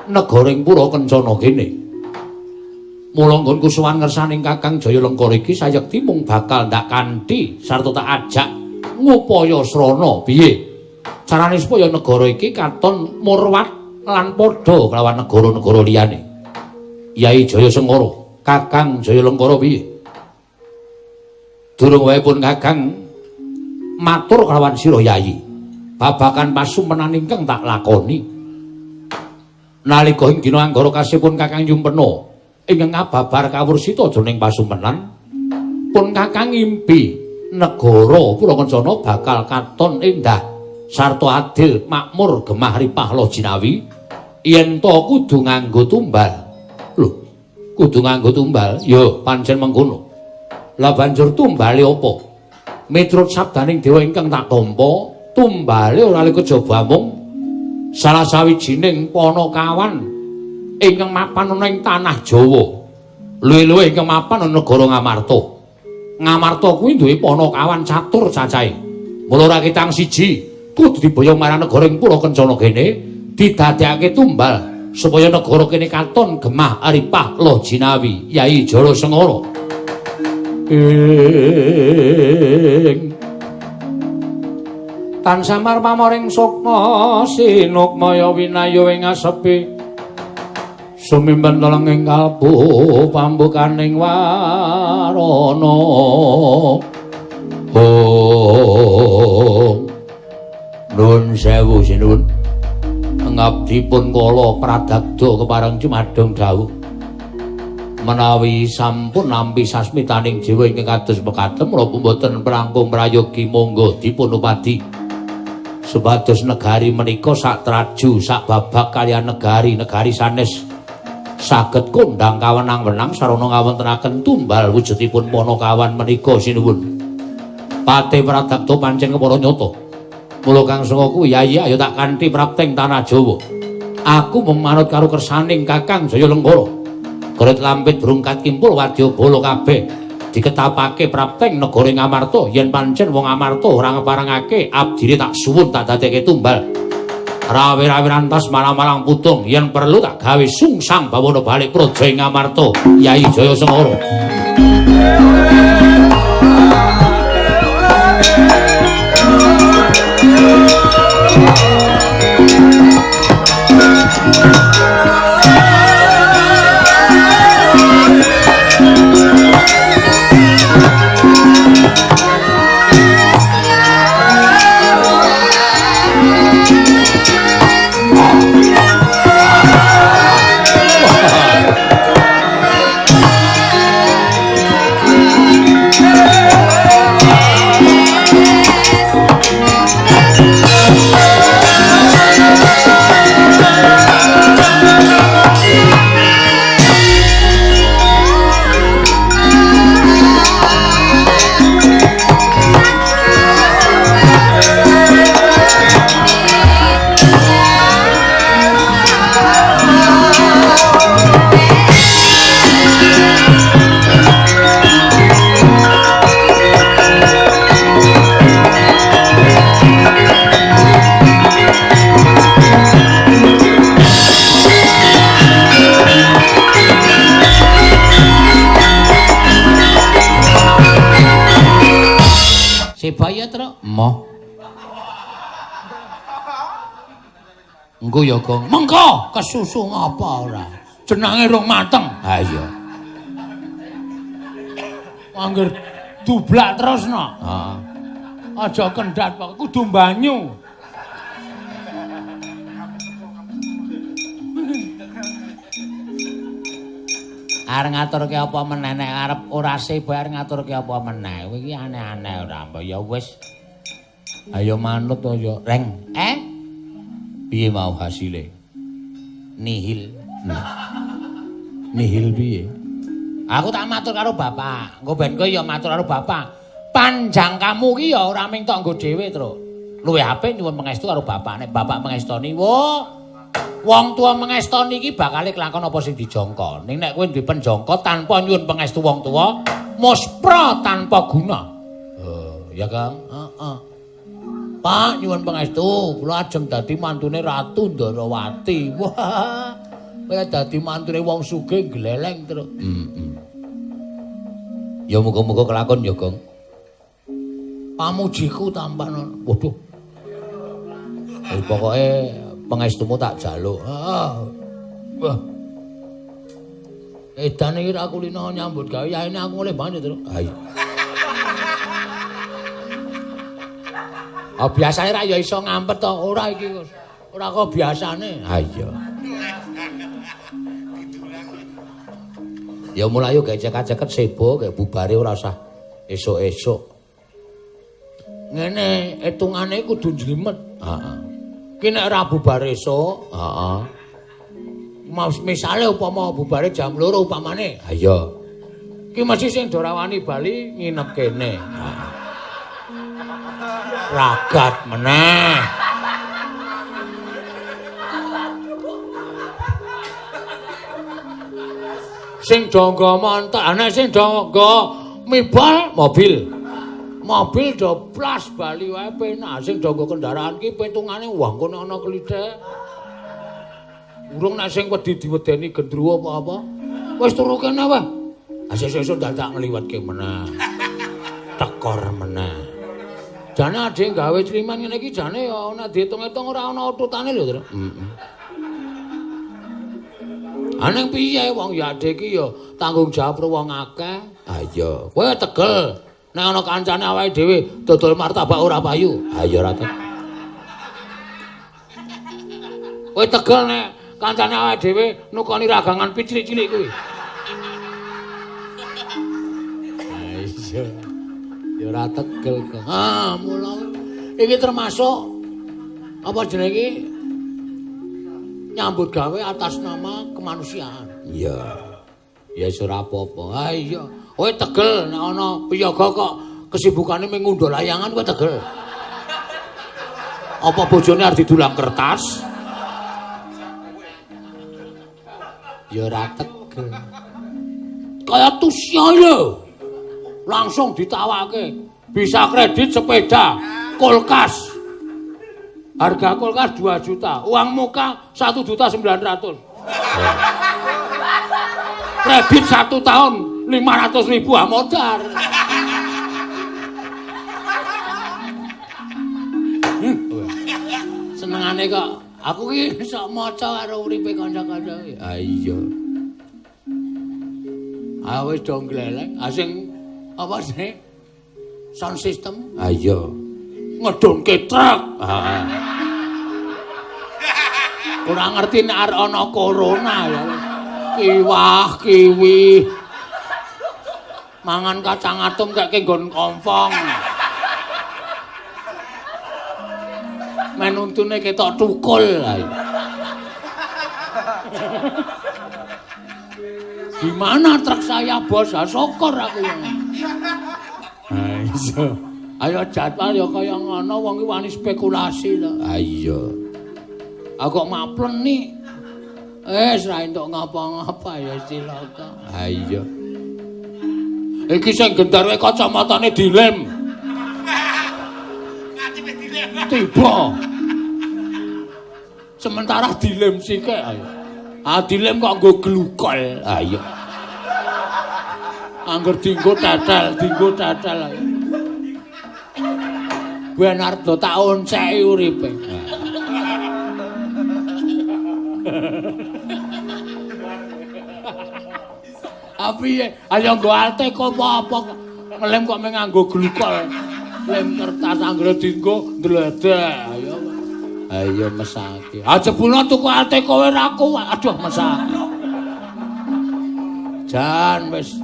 [SPEAKER 1] negara ing Pura Kencana kene. Mula nggonku sowan ngersaning Kakang Jaya Lengkara iki sayekti mung bakal ndak kanthi sarta tak ajak ngupaya srana piye carane supaya negara iki katon murwat lan padha kelawan negara-negara liyane. Yai Jaya Sengara, Kakang Jaya Lengkara piye? Durung wae pun Kakang matur kelawan sira Yayi babagan pasumenan ingkang tak lakoni. Nalika ing dina anggara kasih pun Kakang nyumpena ingkang ngababar kawursita jroning pasumenan, pun Kakang ngimpi negara Pura Kencana bakal katon endah sarta adil makmur gemah ripah loh jinawi yen to kudu nganggo tumbal. Lho, kudu nganggo tumbal? Ya pancen mengkono. Lah banjur tumbale apa? Miturut sabdaning dewa ingkang tak tampa, tumbale ora kejaba mung salah sawijining panakawan ingkang mapan ana ing tanah Jawa. Luwih-luwih ingkang mapan ana negara Ngamarta. Ngamarta kuwi duwe panakawan catur cacahe. Mula ora ketang siji kudu diboyong marang negara ing Pura Kencana kene didadekake tumbal supaya negara kene katon gemah ripah loh jinawi. Yai Jaya Sengara. Ing tansah marpamoring sukma sinukmaya winayo ing asepi sumimpen telenging kalbu pambukaning warana. Oh, nuwun sewu sinuwun, ngabdi pun kala pradagda kepareng jumadung dawuh menawi sampun nampi sasmitaning jiwa ingkang kados mekaten menapa mboten prangkung prayogi monggo dipun upadi supados negari menika sak traju sak babak kaliyan negari-negari sanes saged kondhang kawenang-wenang sarana ngawontenaken tumbal wujudipun panakawan menika sinuwun. Pate pradagda pancen kepara nyata. Mula kang sanga kuwi Yayi ayo tak kanthi prapteng tanah Jawa. Aku mung manut karo kersaning Kakang Jaya Lengkara. Goret lampit brungkat kimpul wadya bala kabeh diketapake prapteng negara Ngamarta. Yen pancen wong Ngamarta ora ngeparengake abdine tak suwun tak dadekke tumbal. Rawe-rawe rantas malang-malang putung yen perlu tak gawe sungsang bawana balik praja Ngamarta. Yai Jaya Sengara.
[SPEAKER 2] Sebaya, Truk? Emoh. Engko ya, Gong. Mengko kesusu ngapa ora? Jenenge rung mateng. Ha iya.
[SPEAKER 1] Angger dublak terus no. Heeh. Aja kendhat kok kudu banyu. Arep ngaturke apa meneh nek arep ora sebo arep ngaturke apa meneh. Kowe iki aneh-aneh ora mbok ya wis. Ayo manut to ya, Reng. Eh? Piye mau hasile? Nihil. Nihil piye? Aku tak matur karo bapak. Engko ben kowe ya matur karo bapak. Panjang kamu ki ya ora mung tok nggo dhewe, Truk. Luwih apik nyuwun pangestu karo bapak. Nek bapak mengestoni, wong tua mengestoni iki bakale kelakon apa sing dijangka. Ning nek kowe duwe penjangka tanpa nyuwun pangestu wong tua, muspra tanpa guna. Oh, ya Kang? Heeh. Pak nyuwun pangestu, kula ajeng dadi mantune Ratu Ndarawati. Wah. Kowe dadi mantune wong sugih gleleng, Truk. Heeh. Ya muga-muga kelakon ya, Gong. Pamujiku tampan. Waduh. Pokoke pangestumu tak jaluk. Heeh. Wah. Edan iki ra kulino nyambut gawe, yaene aku oleh banget, Truk. Ha iya. Ah biasane ra ya iso ngampet to, ora iki ora kok biasane. Ha iya. Ya mulayo gecek-ceket sebo gek bubare ora usah esuk-esuk. Ngene hitungane kudu njlimet. Heeh. Ki nek ora bubar esuk, heeh. Misale upama bubare jam 2 upamane. Ha iya. Ki mesti sing dorawani bali nginep kene. Heeh. Ragat meneh. Sing donggo montor, ana sing donggo mibal mobil. Mobil do plas bali wae penak. Sing donggo kendaraan ki petungane wah ngono ana klithek. Urung nek sing wedi diwedeni gendruwo apa-apa. Wis turu kene wae. Ah sesuk dadak ngliwetke meneh. Tekor meneh. Jane adhe gawe climan ngene iki jane ya nek diitung-itung ora ana ututane lho, Tru. Heeh. Aneng piye wong ya adhe iki ya tanggung jawab karo wong akeh. Ha iya. Kowe tegel nek ana kancane awake dhewe dodol martabak ora payu. Ha iya ora tegel. Kowe tegel nek kancane awake dhewe nukoni ragangan piclik-cilik kuwi. Ha iya. Ya ora tegel kok. Ah, mula iki termasuk apa jenenge iki? Nyambut gawe atas nama kemanusiaan. Iya. Ya wis ora apa-apa. Ha iya. Kowe tegel nek ana piyaga kok kesibukane mung ngundha layangan kowe tegel. Apa bojone arep didulang kertas? Ya ora tegel. Kaya tusya lho. Langsung ditawake. Bisa kredit sepeda, kulkas. Harga kulkas 2 juta, uang muka 1.900.000. Kredit 1 tahun 500.000 modar. Senengane kok aku ki sok maca karo uripe kanca-kanca. Ha iya. Ah wis do gleleng, ah sing apa sih? Sound system. Ha iya. Ngedonke truk. Heeh. Ora ngerti nek arep ana corona ya. Kiwah kiwi. Mangan kacang atom kek nggon kompong. Menuntune ketok tukul. Gimana truk saya bos? Ha syukur aku ya. Ha iya. Ayo jadwal ya kaya ngono wong iki wani spekulasi to. Ha iya. Aku kok maplen nih. Wis ra entuk ngapa-ngapa ya cilaka. Ha iya. Iki sing gendarwe kacamatane dilem.
[SPEAKER 3] Dilem.
[SPEAKER 1] Tiba. Sementara dilem sikek ayo. Ah dilem kok nggo glukol. Ha iya. Angger dienggo tetel ayo. Benardo tak onceki uripe. Apiye? Ayo nggo altek apa-apa. Ngelem kok mung nganggo glukol. Lem kertas anggere dienggo ndledek. Ayo. Ayo mesake. Ah jebulno tuku ate kowe ra kuat. Aduh mesake. Jan wis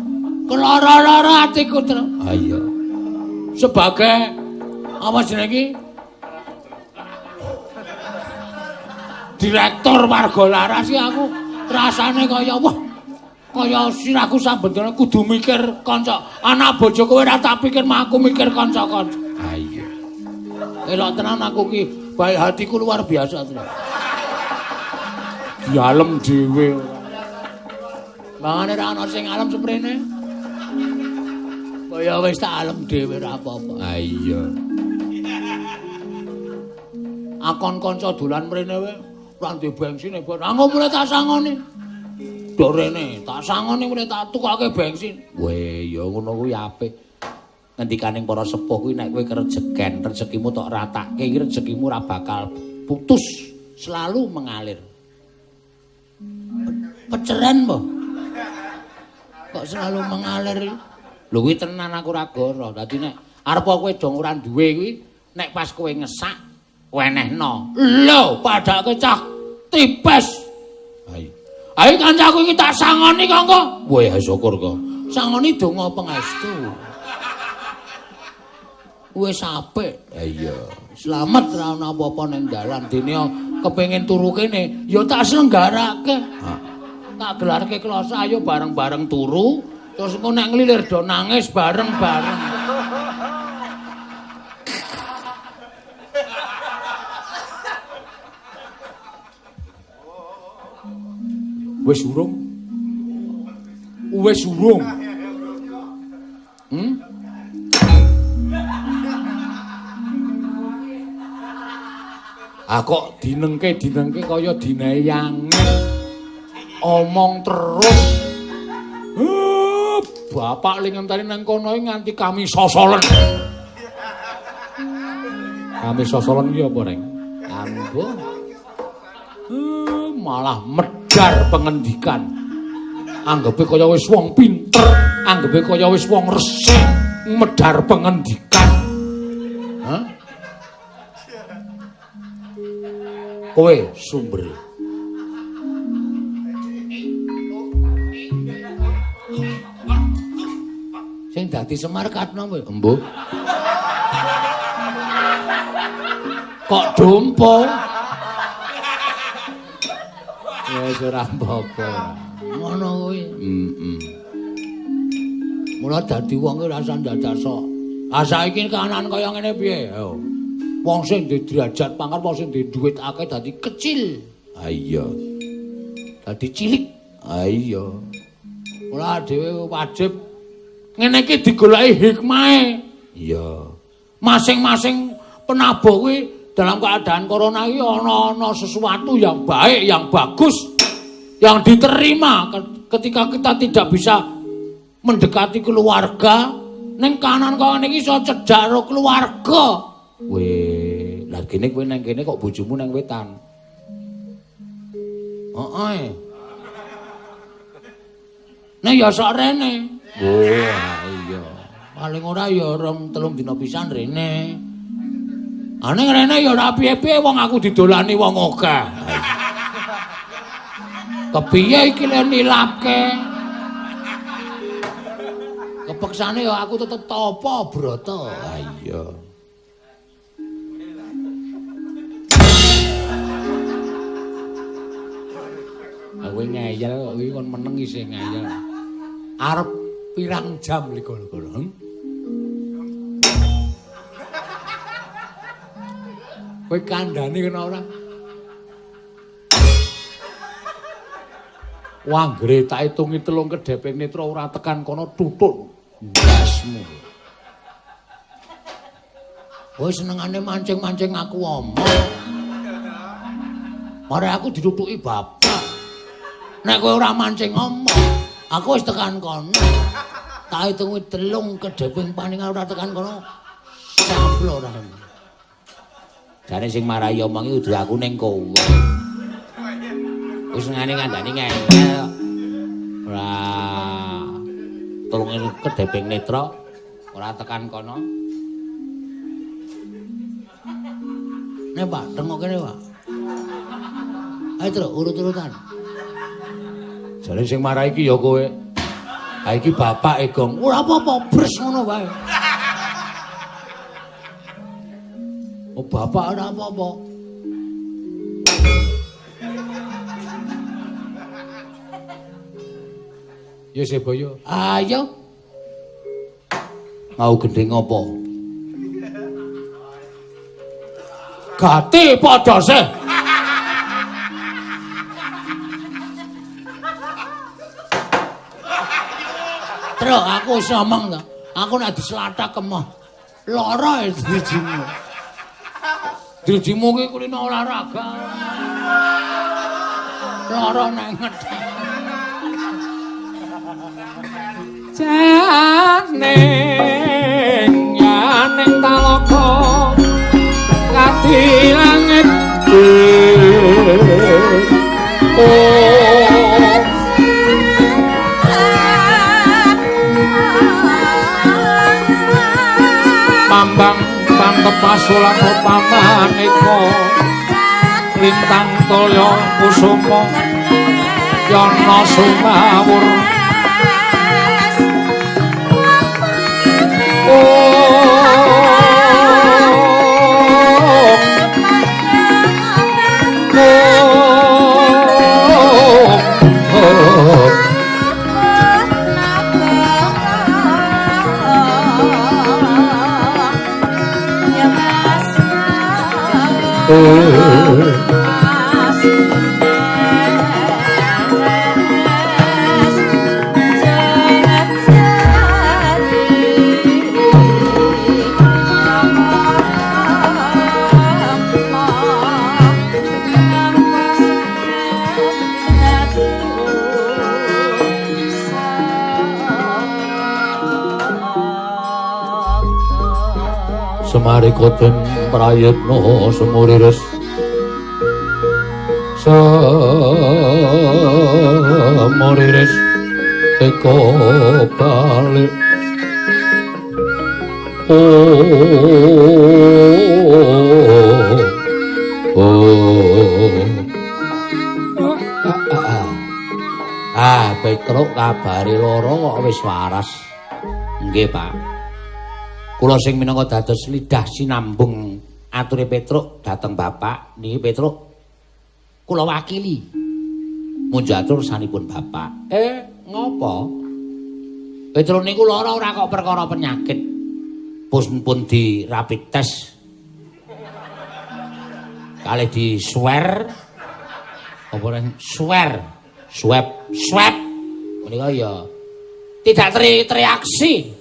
[SPEAKER 1] keloro-loro atiku, Tru. Ayo. Sebagai apa jenenge iki? Direktur Warga Laras iki aku rasane kaya wah kaya sirahku saben kudu mikir kanca. Anak bojo kowe ora tak pikir mah aku mikir kanca-kanca. Ha iya. Elok tenan aku ki, baik hatiku luar biasa tenan. Dialem dhewe ora. Mangane ra ana sing alem seprene. Kaya wis tak alem dhewe ora apa-apa. Ha iya. Akon kanca dolan mrene wae ora ndek bensin e. Aku mulai tak sangoni. Dok rene, tak sangoni mulai tak tukake bensin. Weh, ya ngono kuwi apik. Ngendikaning para sepuh kuwi nek kowe kerejeken, rezekimu tok ratake, iki rezekimu ora bakal putus, selalu mengalir. Peceren po. Kok selalu mengalir iki? Lho kuwi tenan aku ora goro. Dadi nek arep kowe dong ora duwe kuwi, nek pas kowe ngesak wenehno. Lho, padake cah tipes. Ayo. Ayo kancaku iki tak sangoni kok engko. Weh, syukur kok. Sangoni donga pangestu. Wis apik. Ha iya. Slamet ra ono apa-apa ning dalan dene kepengin turu kene, ya tak slenggarake. Tak gelarke kloso ayo bareng-bareng turu, terus engko nek nglilir do nangis bareng-bareng. Wis urung? Wis urung. Ah kok dinengke kaya dinehi angin. Omong terus. Bapak li ngenteni nang kono nganti kami sosolen. Kami sosolen iki apa, Reng? Ambo. Malah medar pengendikan. Anggepe kaya wis wong pinter, anggepe kaya wis wong resik, medar pengendikan. Hah? Kowe sumbere. Sing dadi Semar katno kowe? Embuh. Kok dompo? Ya wis ora apa-apa. Ngono kuwi. Heeh. Mula dadi wong ki rasa ndadak sok. Ah saiki kahanan kaya ngene piye? Ayo. Wong sing duwe derajat pangkat, wong sing duwe dhuwit akeh dadi kecil. Ha iya. Dadi cilik. Ha iya. Mula dhewe wajib ngene iki digoleki hikmahe. Iya. Masing-masing penabuh kuwi dalam keadaan corona iki ana-ana sesuatu yang baik, yang bagus, yang diterima ketika kita tidak bisa mendekati keluarga. Ning kanan kaya ngene iki iso cedhak karo keluarga. Weh, lah kene kowe nang kene kok bojomu nang wetan. Heeh. Nek ya sok rene. Oh, iya. Paling ora ya 2-3 dina pisan rene. Ane rene ya ora piye-piye wong aku didolani wong akeh. Kepiye iki le nilapke? Kepeksane ya aku tetep tapa brata. Ha iya. Kowe ngeyel kok iki kon meneng isih ngeyel. Arep pirang jam liko-liko? Kowe kandhani kena ora? Wanggre tak itungi telung kedheping netra ora tekan kono tutuk ndasmu. Kowe senengane mancing-mancing aku omong. Mare aku ditutuki bapak. Nek kowe ora mancing omong, aku wis tekan kono. Tak itungi telung kedheping paningan ora tekan kono. Samplo ora. Jane sing marahi omong iki kudu aku ning kowe. Wis ngene ngandani ngeyel. Ora. Telung kedheping netra. Ora tekan kono.
[SPEAKER 2] Nek Pak, tengok kene, Pak. Ayo Truk, urut-urutan.
[SPEAKER 1] Jare sing marah iki ya kowe. Ha iki bapake, Gong.
[SPEAKER 2] Ora apa-apa, bres ngono wae. Oh, bapak ora apa-apa.
[SPEAKER 1] Ya Sebaya.
[SPEAKER 2] Ayo.
[SPEAKER 1] Mau gendheng apa? Gati padha sih.
[SPEAKER 2] Truk, aku wis ngomong to. Aku nek diselathak kemoh. Lara drijimu.
[SPEAKER 1] Drijimu ki kulino olahraga.
[SPEAKER 2] Lara nek ngethek.
[SPEAKER 1] Janing yaning talaga kadi langit. Oh. Mambang pantep pasulan pamaneka lintang toya kusuma yana sumawur. Semarika den prayitna semurires semurires eko balik. Oh. Ah, Petruk kabare lara kok wis waras. Nggih, Pak. Kula sing minangka dados lidah sinambung ature Petruk dhateng Bapak niki Petruk kula wakili munjuk atur sanipun Bapak. Ngopo? Petruk niku lara ora kok perkara penyakit. Pun di rapid test. Kalih di swer apa swer swab swab menika ya tidak teriaksi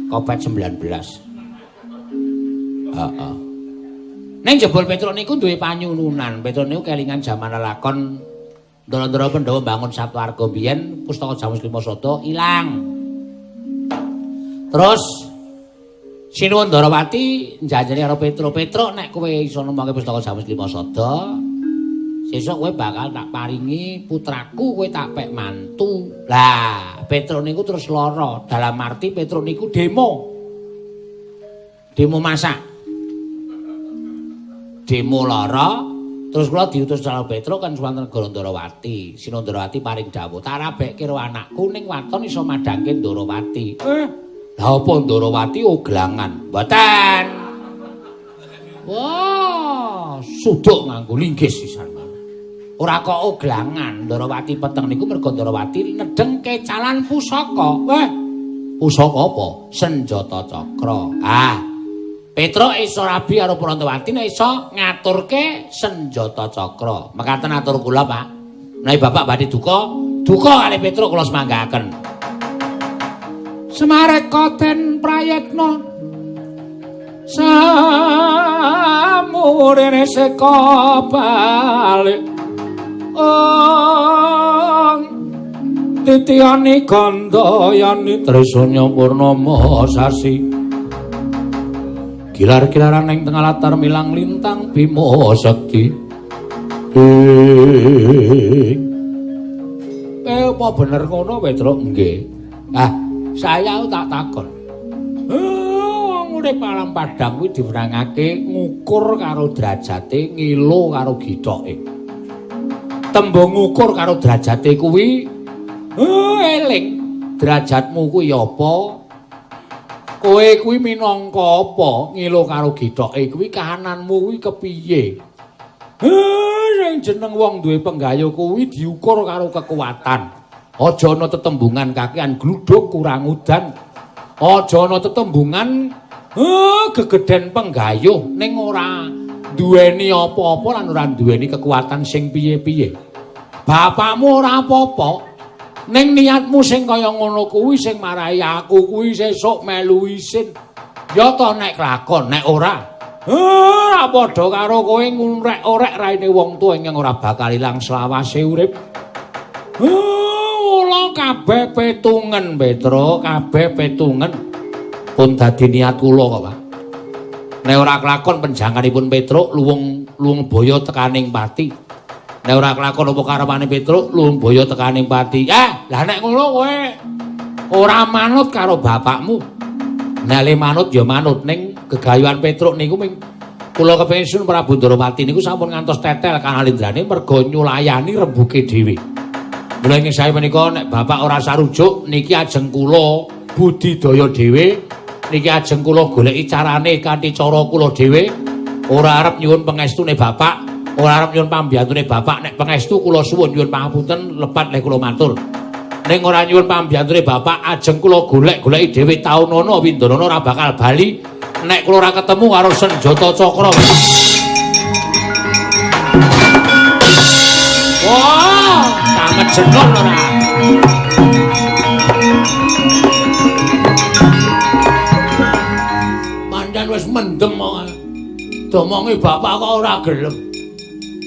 [SPEAKER 1] Covid-19. Heeh. Ning jebul Petruk niku duwe panyununan. Petruk niku kelingan jaman lelakon Ndara-ndara Pandhawa mbangun Saptwarga biyen pustaka Jamus Lima Sada ilang. Terus Sinuwun Ndarawati njanjeni karo Petruk, "Petruk nek kowe iso nemokke pustaka Jamus Lima Sada, sesuk kowe bakal tak paringi putraku, kowe tak pek mantu." Lah, Petruk niku terus lara. Dalam arti Petruk niku demo. Demo masak. Demo lara, terus kula diutus karo Petruk kan suwanten negara Ndarawati. Sinuwun Ndarawati paring dawuh, "Tak rabekke karo anakku ning waton iso madhangke Ndarawati." Lah apa Ndarawati oglangan? Mboten. Wah, suduk nganggo linggis sisan. Ora kok oglangan, Ndarawati peteng niku mergo Ndarawati nedheng kecalan pusaka. Wah, pusaka apa? Senjata cakra. Ah, Petruk iso rabi karo Prantawati nek iso ngaturke senjata cakra. Mekaten atur kula, Pak. Menawi Bapak badhe duka, duka kalih Petruk kula semanggaken. Semareka den prayitna samurene seka balik. Ong titiyani gandayani trisanya purnama sasi gilar-gilaran ing tengah latar milang lintang bima sekti. Apa bener ngono Petruk? Nggih. Ah, saya tak takon. Wong urip alam padang kuwi diwenangake ngukur karo derajate, ngilo karo githoke. Tembung ngukur karo derajate kuwi eling derajatmu kuwi apa? Kowe kuwi minangka apa? Ngilo karo githoke kuwi kahananmu kuwi kepiye? Sing jeneng wong duwe penggayuh kuwi diukur karo kekuatan. Aja ana tetembungan kakean gludhuk kurang udan. Aja ana tetembungan gegeden penggayuh ning ora duweni apa-apa lan ora duweni kekuatan sing piye-piye. Bapakmu ora apa-apa, ning niatmu sing kaya ngono kuwi sing marai aku kuwi sesuk melu isin. Ya to nek kelakon, nek ora ora padha karo kowe ngurek-orek raine wong tuwa ingkang ora bakal ilang selawase urip. Mula kabeh petungen, Petro, kabeh petungen. Pun dadi niat kula kok, Pak. Nek ora kelakon penjanganipun Petruk luwung luwung boyo tekaning pati. Nek ora kelakon apa karepane Petruk luwung boyo tekaning pati. Lah nek ngono kowe ora manut karo bapakmu. Nek le manut ya manut ning gegayuhan Petruk niku ming kula kepengin Sun Prabu Ndorowati niku sampun ngantos tetel kanalindrane merga nyulayani rembuke dhewe. Mula ing sae menika nek bapak ora sarujuk niki ajeng kula budidaya dhewe, niki ajeng kula goleki carane kanthi cara kula dhewe. Ora arep nyuwun pengestune bapak, ora arep nyuwun pambiyantune bapak. Nek pengestu kula suwun nyuwun pangapunten lepat lek kula matur. Ning ora nyuwun pambiyantune bapak, ajeng kula golek-goleki dhewe taunana windanana ora bakal bali nek kula ora ketemu karo senjata cakra. Wah, tamet jeneng ora.
[SPEAKER 2] Pancen wis mendem kok. Domongi bapak kok ora gelem.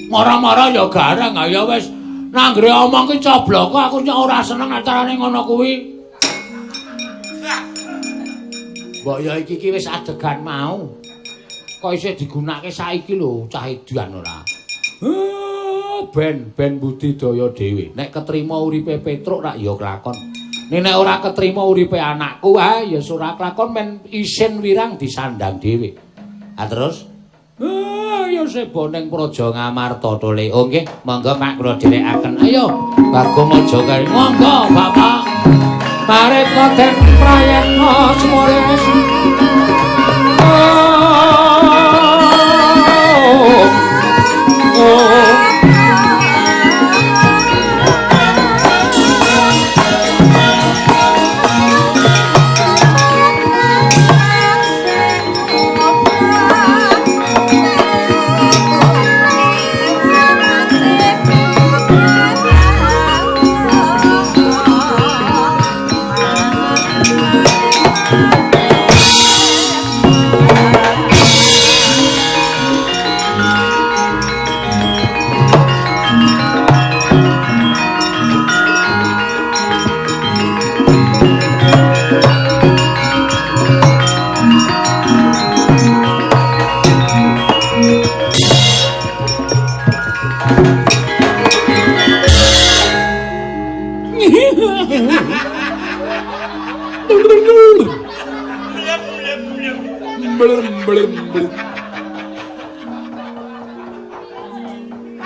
[SPEAKER 2] Mara-mara ya garang ya wis. Nanggre omong ki cobloko aku nyok ora seneng acarane ngono kuwi.
[SPEAKER 1] Mbok ya iki ki wis adegan mau. Kok isih digunakake saiki lho cah edan ora. Ben budidaya dhewe. Nek ketrima uripe Petruk rak ya kelakon. Nek ora ketrima uripe anakku, ya ora kelakon men isin wirang disandang dhewe. Ha terus ya sebo ning Praja Ngamarta tole. Oh nggih, monggo Pak kula dherekaken. Ayo, Bagong aja kari. Monggo Bapak. Mareka den prayekna semores. Oh.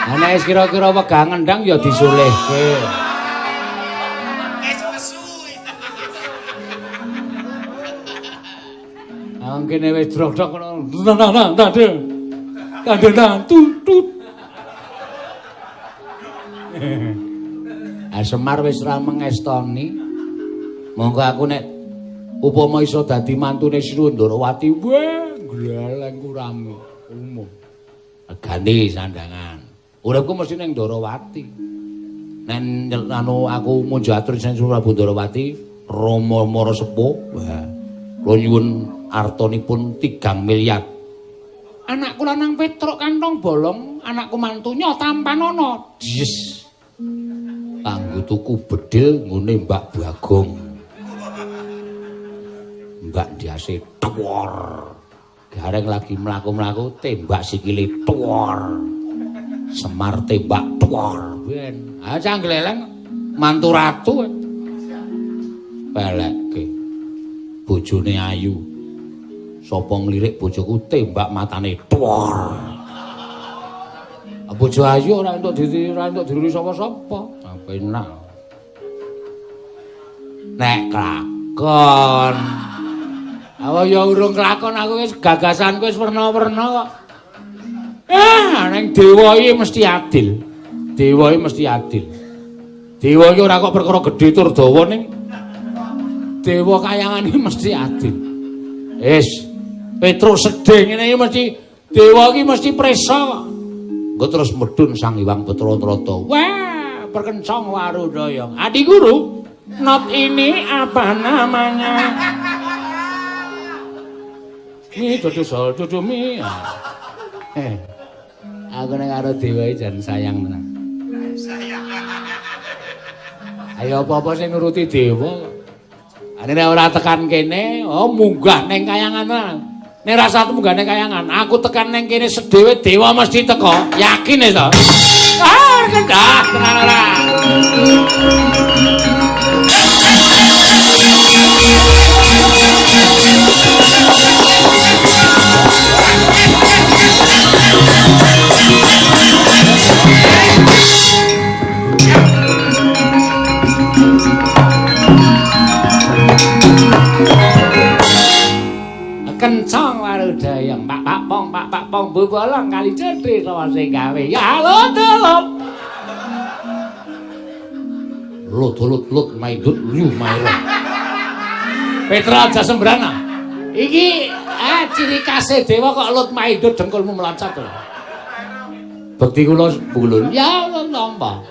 [SPEAKER 1] Ana wis kira-kira wegah ngendang ya disulihke. Wong kene wis drok-drok ngono. Nang nang nang tut. Semar wis ora mengestoni. Monggo aku nek upama iso dadi mantune Sri Ndorowati, wah gleleng kurang umum. Ganti sandangan. Uripku mesti ning Ndorowati. Nek anu aku munjuk atur sing Prabu Ndorowati, Rama Mara Sepuh, wah kula nyuwun artanipun 3 miliar. Anakku lanang Petruk kantong bolong, anakku mantunya tampanana. Yes. Kanggo tuku bedil nggone Mbak Bagong. Mbak ndiase tuwor. Gareng lagi mlaku-mlaku tembak sikile tuwor. Semar tembak tuwor. Ben, ah cah gleleng mantu ratu. Pelekke. Bojone ayu. Sapa nglirik bojoku tembak matane. Twor. Bojo ayu ora entuk diruri sapa-sapa. Penak. Nek kelakon. Awa ya urung kelakon aku wis gagasanku wis werna-werna kok. Ning dewa iki mesti adil. Dewa iki mesti adil. Dewa iki ora kok perkara gedhe tur dawa ning dewa kayangan iki mesti adil. Wis, Petruk sedih ngene iki mesti dewa iki mesti prisa kok. Engko terus medhun Sang Hyang Betara Narada. Wah, perkencong Warudaya. Adi guru, not ini apa namanya? Mi dodo sol dodo mi. Aku nek karo dewa iki jan sayang tenan. Sayang. Ayo apa-apa sing nuruti dewa. Ane nek ora tekan kene, oh munggah ning kayangan tenan. Nek rasa munggah ning kayangan, aku tekan ning kene sedhewe dewa mesti teko. Yakin wis to? Ah, kendah tenan ora. Kencang Warudaya, pak pak pong pak pak pong bubolong kali cetri sawase gawe. Ya lut lut. Lut lut lut maidut liu mairo. Petra aja sembrana. Iki ciri khase dewa kok lut maidut dengkulmu meloncat lho. Bekti kula bulun. Ya Allah nampa.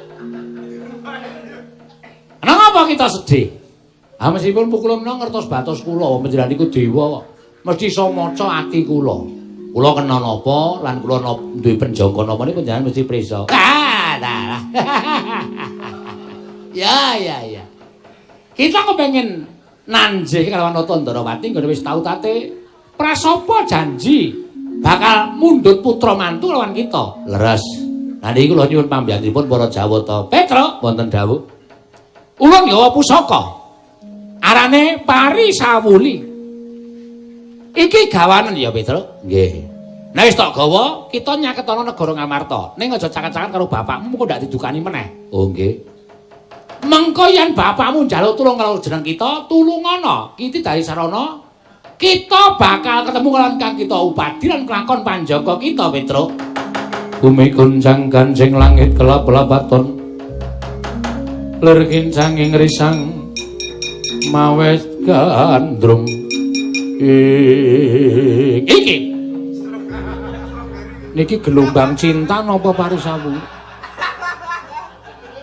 [SPEAKER 1] Kenapa kita sedih? Ah meskipun pukulun ngertos batos kula panjenengan niku dewa kok. Mesti iso maca ati kula. Kula kena napa lan kula duwe penjangka napa niku panjenengan mesti prisa. Ah, dalah. Ya ya ya. Kita kepengin nanjih kalawan Nata Ndorowati nggone wis tau tate prasapa janji bakal mundhut putra mantu lawan kita. Leres. Lah niki kula nyuwun pambiyantunipun para Jawata. Petruk wonten dawuh. Ulun gawa pusaka. Arane Parisawuli. Iki gawanen ya, Petruk? Nggih. Nek wis tok gawa, kita nyaketana negara Ngamarta. Ning aja caket-caket karo bapakmu mengko ndak didukani meneh. Oh, nggih. Mengko yen bapakmu njaluk tulung karo jeneng kita, tulungana. Iki dari sarana kita bakal ketemu karo kang kita upadi lan kelakon panjaka kita, Petruk.
[SPEAKER 2] Bumi goncang ganjing langit kelap-lapaton. Lir kincang ing risang mawet gandrung.
[SPEAKER 1] Iki niki gelombang cinta napa Parisawu?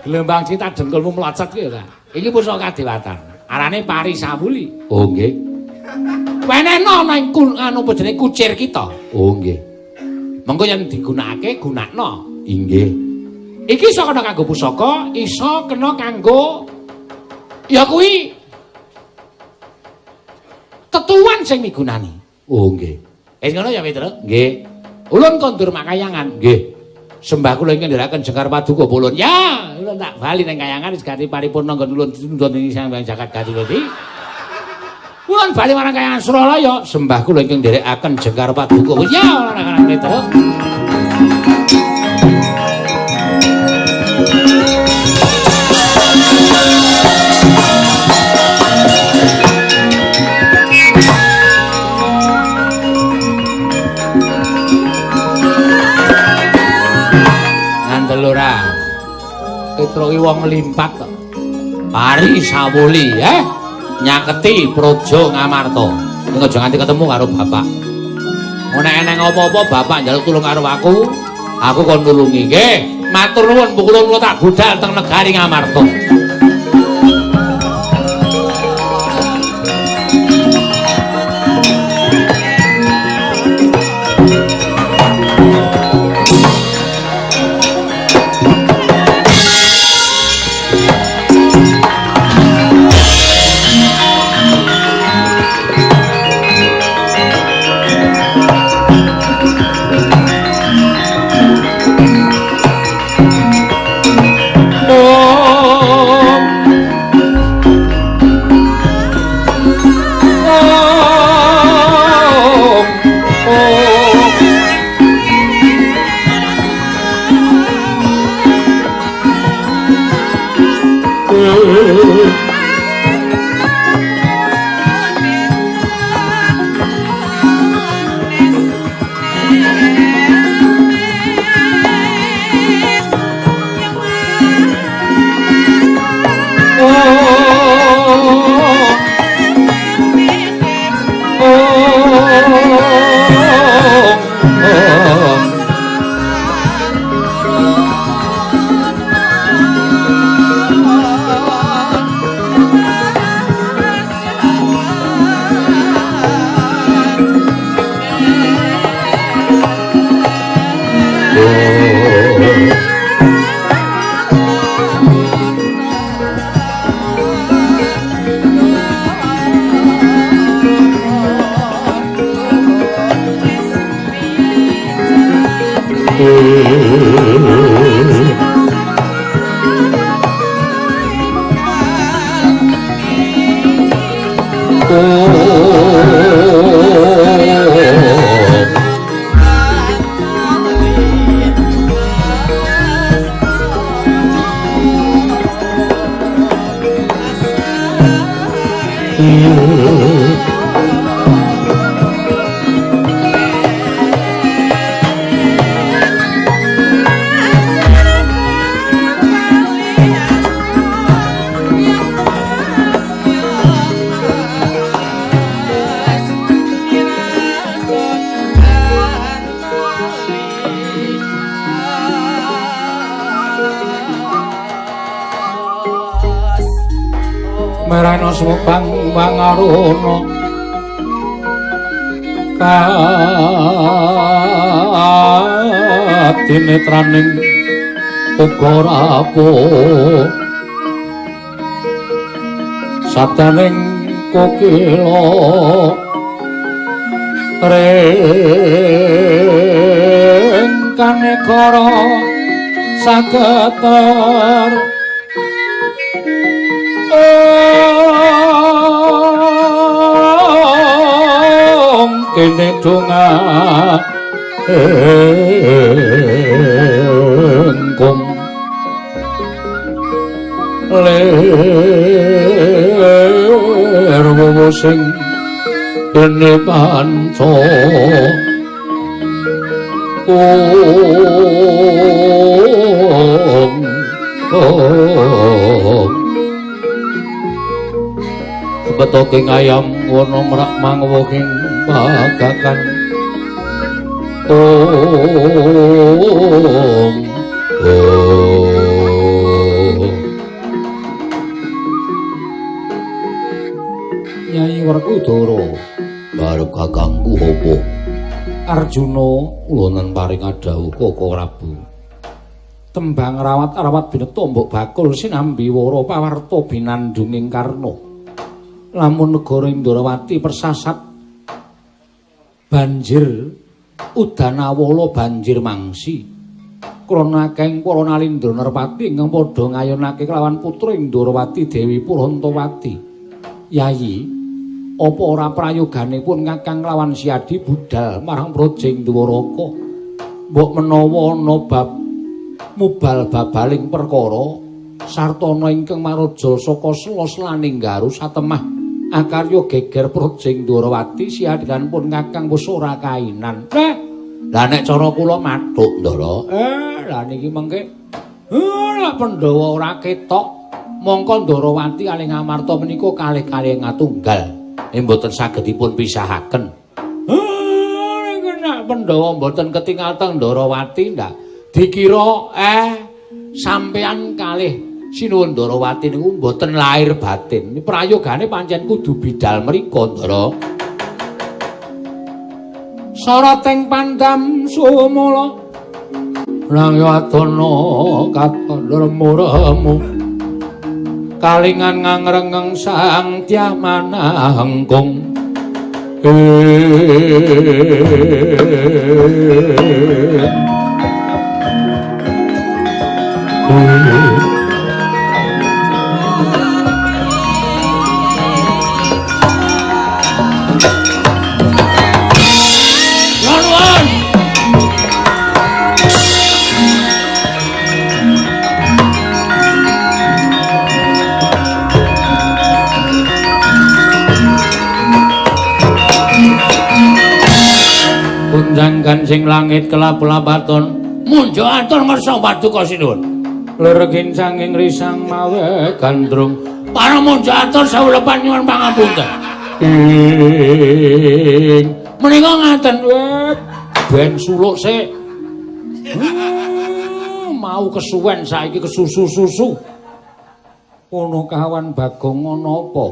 [SPEAKER 1] Gelombang cinta dengkulmu mlocot ki ya ta. Iki pusaka kadewatan. Arane Parisawuli. Oh nggih. Wenehno nang anu apa jenenge kucir kita. Oh nggih. Mengko yen digunakake gunakno. Inggih. Iki iso kena kanggo pusaka, iso kena kanggo ya kuwi tetuan sing migunani. Oh nggih. Wis ngono ya, Petruk? Nggih. Ulun kondur makayangan. Nggih. Sembah kula ingkang ndherekaken jengkar paduka ulun. Ya, ulun tak bali ning kayangan wis gati paripurna nggon ulun ditundhun ing Sang Hyang Jagat Gati. Ulun bali marang kayangan Suralaya. Sembah kula ingkang ndherekaken jengkar paduka. Ya, ora ana Petruk. Ora. Petruk iki wong limpat kok. Parisawuli, nyaketi Praja Ngamarta. Ning aja nganti ketemu karo bapak. Nek eneng apa-apa bapak njaluk tulung karo aku, aku kon nulungi. Nggih, matur nuwun pukulun kula tak budal teng negari Ngamarta. Oh.
[SPEAKER 2] Merana sumebang wangaruna kadinetraning uga rapuh sabdaning kokila ring kanegara sageter kene donga engkung lir wowo sing kene panca ong betoking ayam wono merak mangwoking pagakan ong Nyai Werkudara barep kakangku apa Arjuna ulonan paring adhawuh Koko Prabu tembang rawat-rawat bineta mbok bakul sinambi wara pawarta binandunging karna lamun negara Indrawati persasat banjir udanawala banjir mangsi krana akeh para nalindra nerpati ingkang padha ngayunake kelawan putra Indrawati Dewi Purantawati. Yayi, apa ora prayoganipun kakang lawan Siadi budal marang Praja Dwaraka? Mbok menawa ana bab mubal babaling perkara sartana ingkang maraja saka Sela Selaning Garu satemah akarya geger Praja Ndrawati siadilan pun kakang wis ora kainan. Lah nek cara kula mathuk Ndara. Lah niki mengke lek Pandhawa ora ketok mongko Ndrawati kalih Ngamarta menika kalih-kalih ngatunggal. Mboten saged dipun pisahaken. Niku nek Pandhawa mboten ketingal teng Ndrawati ndak dikira sampean kalih Sinuwun Ndrawati niku mboten lahir batin. Prayogane pancen kudu bidal mriko, Ndara. Sarating pandam sumala nang wadana katon remu-remu kalingan ngangrengeng sang Tyamanahengkung. Kunjang kancing langit kelap-lapaton
[SPEAKER 1] munjuk atur ngersa paduka sinuwun.
[SPEAKER 2] Lir kincanging risang mawe gandrung
[SPEAKER 1] para munjuk atur sewu lepan nyuwun pangapunten.
[SPEAKER 2] Ing menika ngaten ben suluk sik. Mau kesuwen saiki kesusu-susu. Ono kawan Bagong ana apa?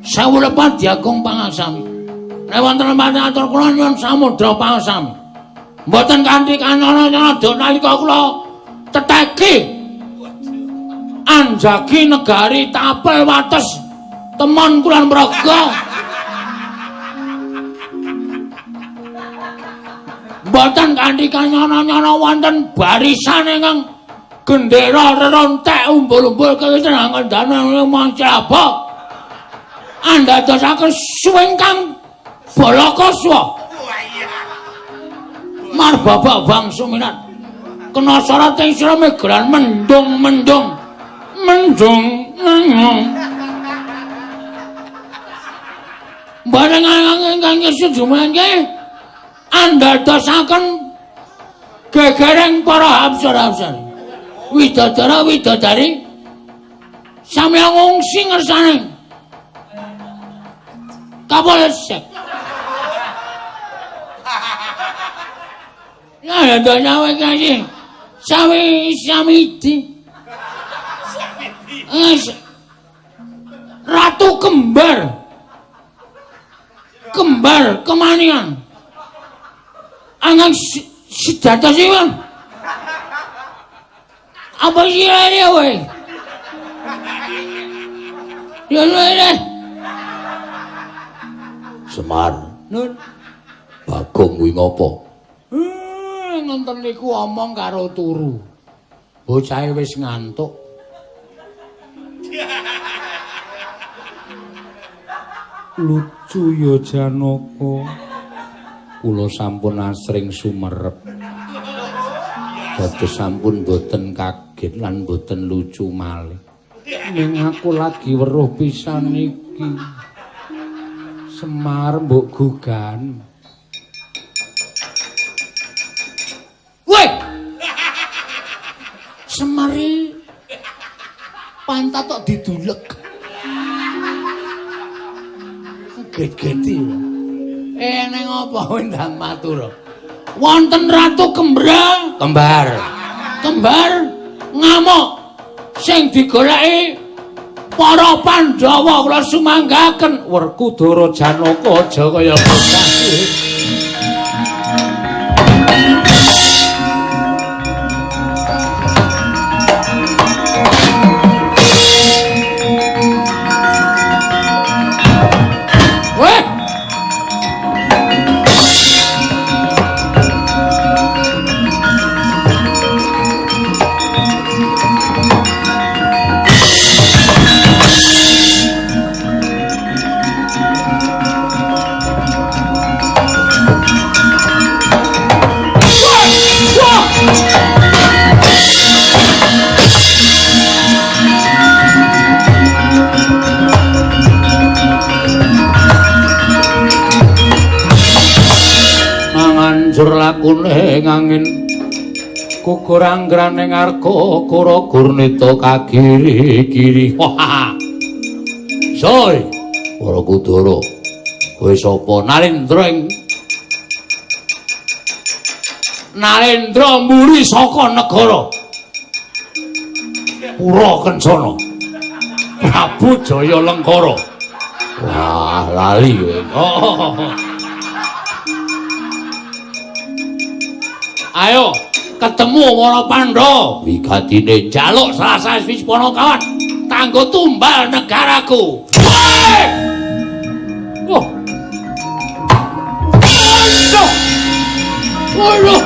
[SPEAKER 1] Sewu lepan diagung pangasami. Nek wonten lemah atur kula nyuwun samudra pangasami. Mboten kanthi kanana-nyada nalika kula teteki anjagi negari tapel wates temon kulon praga.
[SPEAKER 2] Mboten kanthi kanyana-nyana wonten barisan ingkang gendera rerontek umbul-umbul kewiten ngandane manclabok. Andadosaken suwingkang Balakaswa. Marbabak bangsa minat. Kena syarat ing sira megelan mendung-mendung. Mendung. Bareng ingkang sujumangke andadosaken gegereng para apsara-apsari. Widodara widodari sami ngungsi ngersane kapolsek. Ya ya nyawa iki sami samidi. Ratu kembar. Kembar kemanian. Angang sejata sih bang. Apa sih ini woi? Ya ya.
[SPEAKER 1] Semar.
[SPEAKER 2] Nun.
[SPEAKER 1] Bagong kuwi ngopo?
[SPEAKER 2] Nonton niku omong karo turu. Bocahe wis ngantuk.
[SPEAKER 1] Lucu ya Janaka. Kula sampun asring sumerep. Dados sampun boten kaget lan boten lucu malih. Ning aku lagi weruh pisan iki. Semar mbok gugan.
[SPEAKER 2] Woi. Semari pantat tok didulek. Get-geti. Neng apa ndang matur. Wonten Ratu Kembra,
[SPEAKER 1] kembar.
[SPEAKER 2] Kembar ngamuk sing digoleki para Pandhawa kula sumanggaken.
[SPEAKER 1] Werkudara Janaka aja kaya bocah. Manganjur lakune ngangin gugur anggrane ngarga kura gurnita kagiri-giri. Soy, Werkudara, kowe sapa?
[SPEAKER 2] Narendra ing Narendra mburi saka negara Pura Kencana. Prabu Jaya Lengkara.
[SPEAKER 1] Wah, lali kowe.
[SPEAKER 2] Oh. Ayo ketemu para Pandhawa.
[SPEAKER 1] Wigatine
[SPEAKER 2] njaluk salah siji Panakawan kanggo tumbal negaraku. Wah. Aduh. Aduh.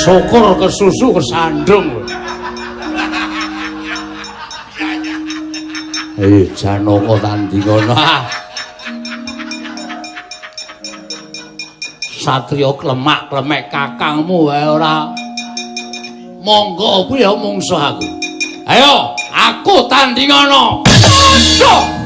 [SPEAKER 2] Syukur kesusu kesandung. Janaka tandingono. Satriya klemak-klemek kakangmu wae ora. Monggo kuwi ya mungsuh aku. Ayo, aku tandingono. Aduh.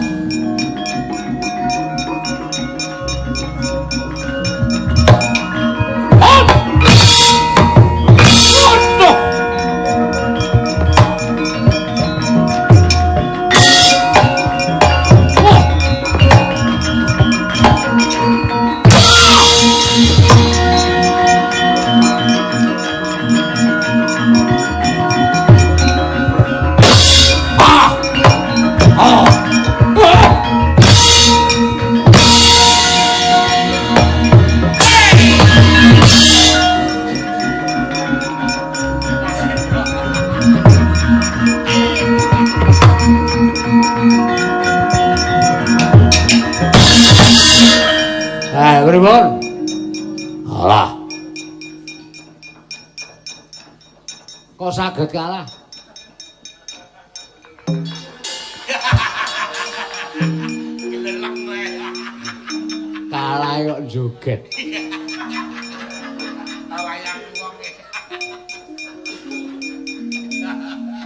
[SPEAKER 2] Pripun? Alah. Kok saged kalah? Kalah kok joget.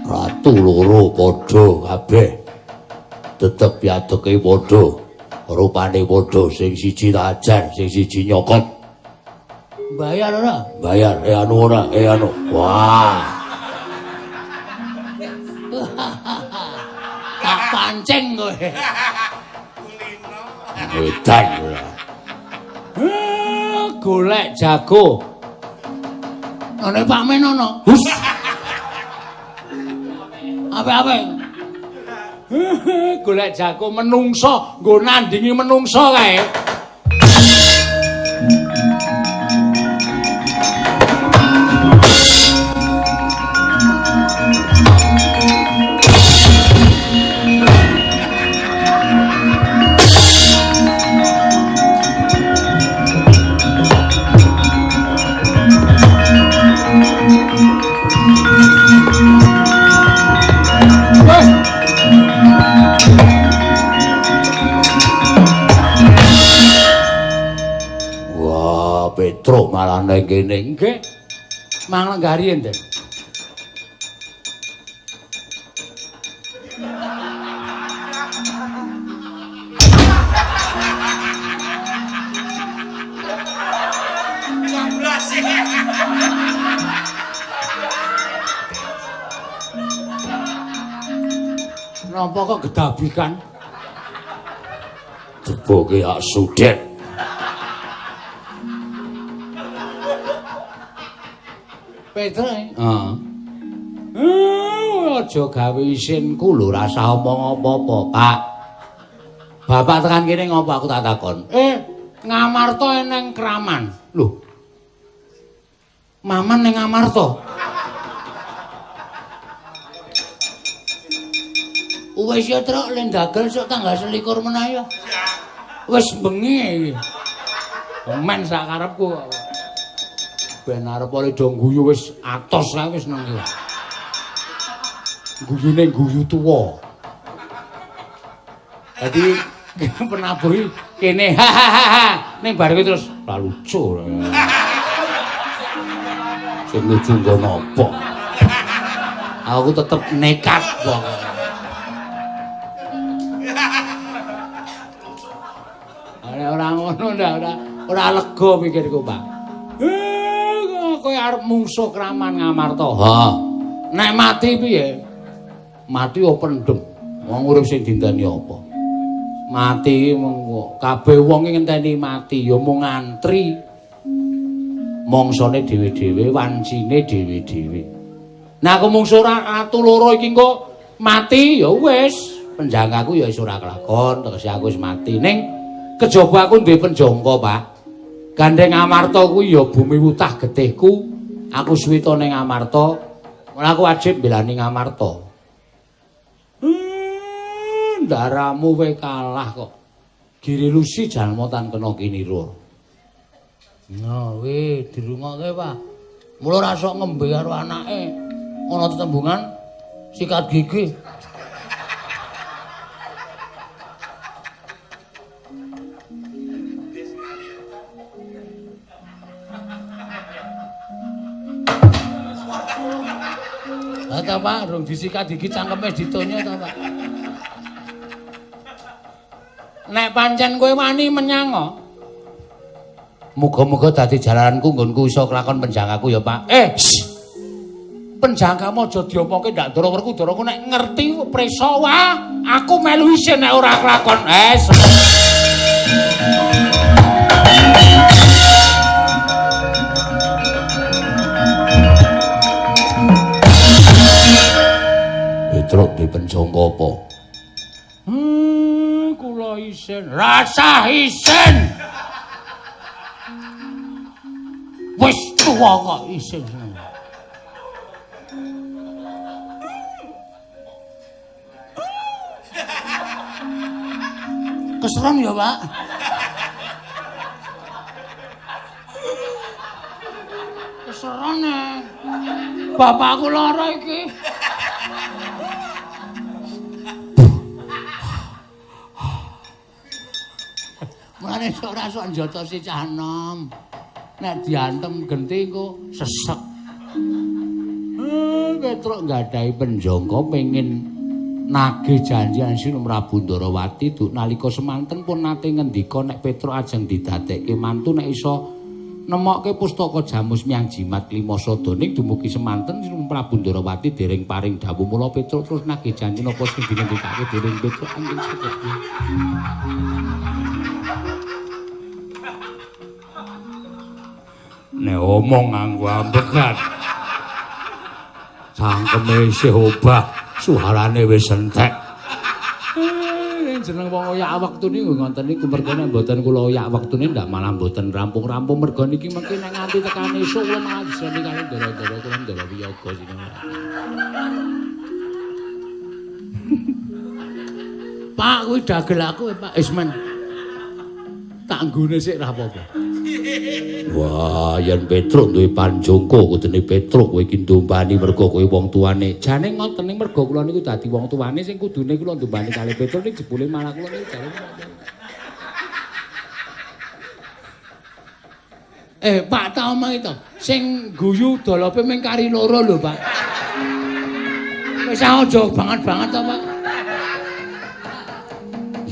[SPEAKER 2] Ratu loro padha kabeh. Tetep yadeke padha. Rupane padha, sing siji tajar, sing siji nyokot. Bayar ora? Bayar, anu ora, anu. Wah. Tak pancing kowe. Edan ora. Golek jago. Ana Pak Men ana. Hus. Ape-ape. Golek jago menungso, nggo nandingi menungso kae. Petro malah nang kene. Nggih. Mang lenggari enten. Napa kok gedabikan? Jeboke hak sudet. Petro. Heeh. Aja gawe isinku lho, rasah omong apa-apa, Pak. Bapak tekan kene ngopo aku tak takon. Ngamarta eneng kraman. Lho. Maman ning Ngamarta. Wis ya, Truk, le ndagel sok tanggal 21 menah ya. Wis bengi iki. Men sak karepku kok. Ben arep ora do guyu wis atos kae wis nang iki. Guyune guyu tuwa. Dadi penabuhi kene ha ha ha ning bar kuwi terus ora lucu. Sing lucu nggo napa? Aku tetep nekat kok. Ora ngono ndak ora lega pikirku, Pak. Kowe arep mungsuh kraman Ngamarta. Ha. Nek mati piye? Mati yo pendem. Wong urip sing dinteni apa? Mati mung kabeh wong iki ngenteni mati ya mung ngantri. Mongsone dhewe-dhewe, wancine dhewe-dhewe. Nah aku mungsuh ratu loro iki engko mati ya wis, penjangkaku ya wis ora kelakon, tegese aku wis mati. Ning kejaba aku duwe penjangka, Pak. Gandeng Amarta kuwi ya bumi wutah getihku. Aku suwita ning Amarta, ora aku wajib mbelani Ngamarta. Ndaramu we kalah kok. Giri Lusi jalma tan kena kinira. Nah, we dirungokke, Pak. Mula ora sok ngembe karo anake. Ana tetembungan sikat gigi. Lah ta Pak, rung disikat gigi cangkeme ditonyo ta Pak.
[SPEAKER 1] Nek pancen kowe wani menyang, muga-muga dadi jalaranku nggonku iso kelakon penjangkaku ya Pak. Penjangkamu aja diomongke ndak Ndara Werkudara ku nek ngerti prisa wah, aku melu isin nek ora kelakon.
[SPEAKER 2] Petruk di penjangka apa?
[SPEAKER 1] Kula isin. Rasah isin. Wis tuwa kok isin.
[SPEAKER 2] Keseron ya, Pak.
[SPEAKER 1] Keseron e. Bapakku lara iki.
[SPEAKER 2] Mulane ora sok njotosi cah enom. Nek diantem genti engko sesek.
[SPEAKER 1] Petruk nggadahi penjangka pengin nagih janjian Sinum Prabu Ndarawati duk nalika semanten pun nate ngendika nek Petruk ajeng didadekke mantu nek iso nemokke pustaka Jamus Miang Jimat Lima Sada ning dumugi semanten Sinum Prabu Ndarawati dereng paring dawuh mula Petruk terus nagih janji napa sing dingendikake dening Petruk angin seperti
[SPEAKER 2] nek omong nganggo ambekan cangkeme isih obah suarane wis entek.
[SPEAKER 1] Jeneng wong oyak wektu niku ngoten niku mergo nek mboten kula oyak wektune ndak malah mboten rampung-rampung mergo niki mengki nek nganti tekan esuk kula malah diseni kali ndara-ndara kula ndara wiyaga sini.
[SPEAKER 2] Pak kuwi dagel aku Pak Ismen. Tak nggone sik ra apa-apa. Wah, yen Petruk duwe panjangka kudune Petruk kowe iki ndombani mergo kowe wong tuane.
[SPEAKER 1] Jane ngoten ning mergo kula niku dadi wong tuane sing kudune kula ndombani kali Petruk ning jebule malah kula niku jane.
[SPEAKER 2] Pak tak omongi to, sing guyu dolope mung kari loro lho, Pak. Wis aja banget-banget to, Pak.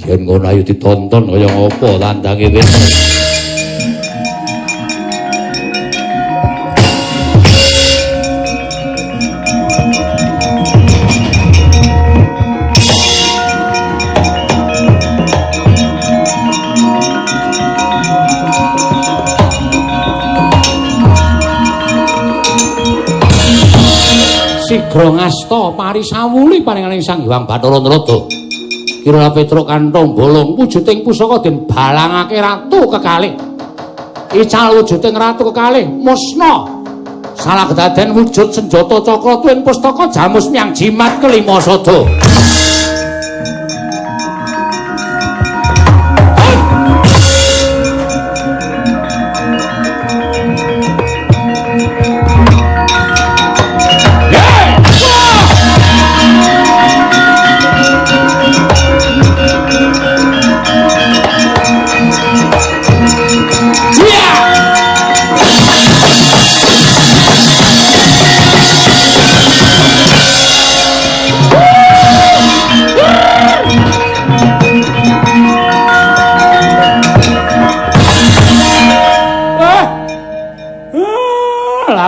[SPEAKER 2] Yen ngono ayo ditonton kaya ngopo tandange Petruk.
[SPEAKER 1] Sigra ngasta parisawuli paringaning Sang Hyang Bathara Narada. Kira Petruk kanthong bolong wujuding pusaka den balangake ratu kekalih. Ical wujuding ratu kekalih musna. Salah kedaden wujud senjata cakra tuwin pustaka Jamus Miang Jimat kelima sada.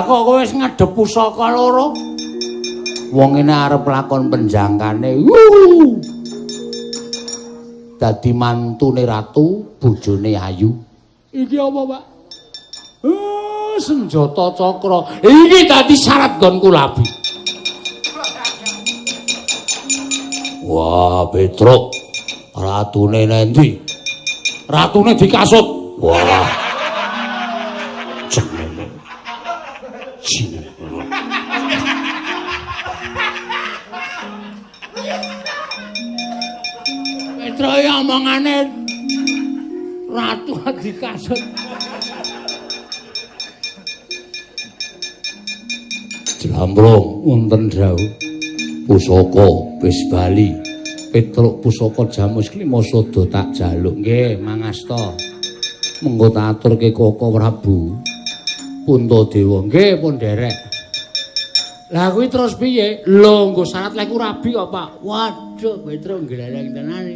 [SPEAKER 1] Kok kowe wis ngadhep pusaka loro? Wong ngene arep lakon penjangkane. Dadi mantune ratu, bojone ayu. Iki apa, Pak? Senjata cakra. Iki dadi syarat nggonku labi.
[SPEAKER 2] Wah, Petruk. Ratune nendi?
[SPEAKER 1] Ratune dikasut.
[SPEAKER 2] Wah.
[SPEAKER 1] Petruk omongane ratu dikasut.
[SPEAKER 2] Jlambrong wonten dawuh. Pusaka wis bali. Petruk pusaka jamus klima sada tak jaluk. Nggih, mangasta. Mengko tak aturke Koko Prabu Puntadewa. Nggih, pun derek. Lah kuwi terus piye? Lho, nggo syarat lek rabi kok, Pak. Waduh, Petruk gleleng tenan.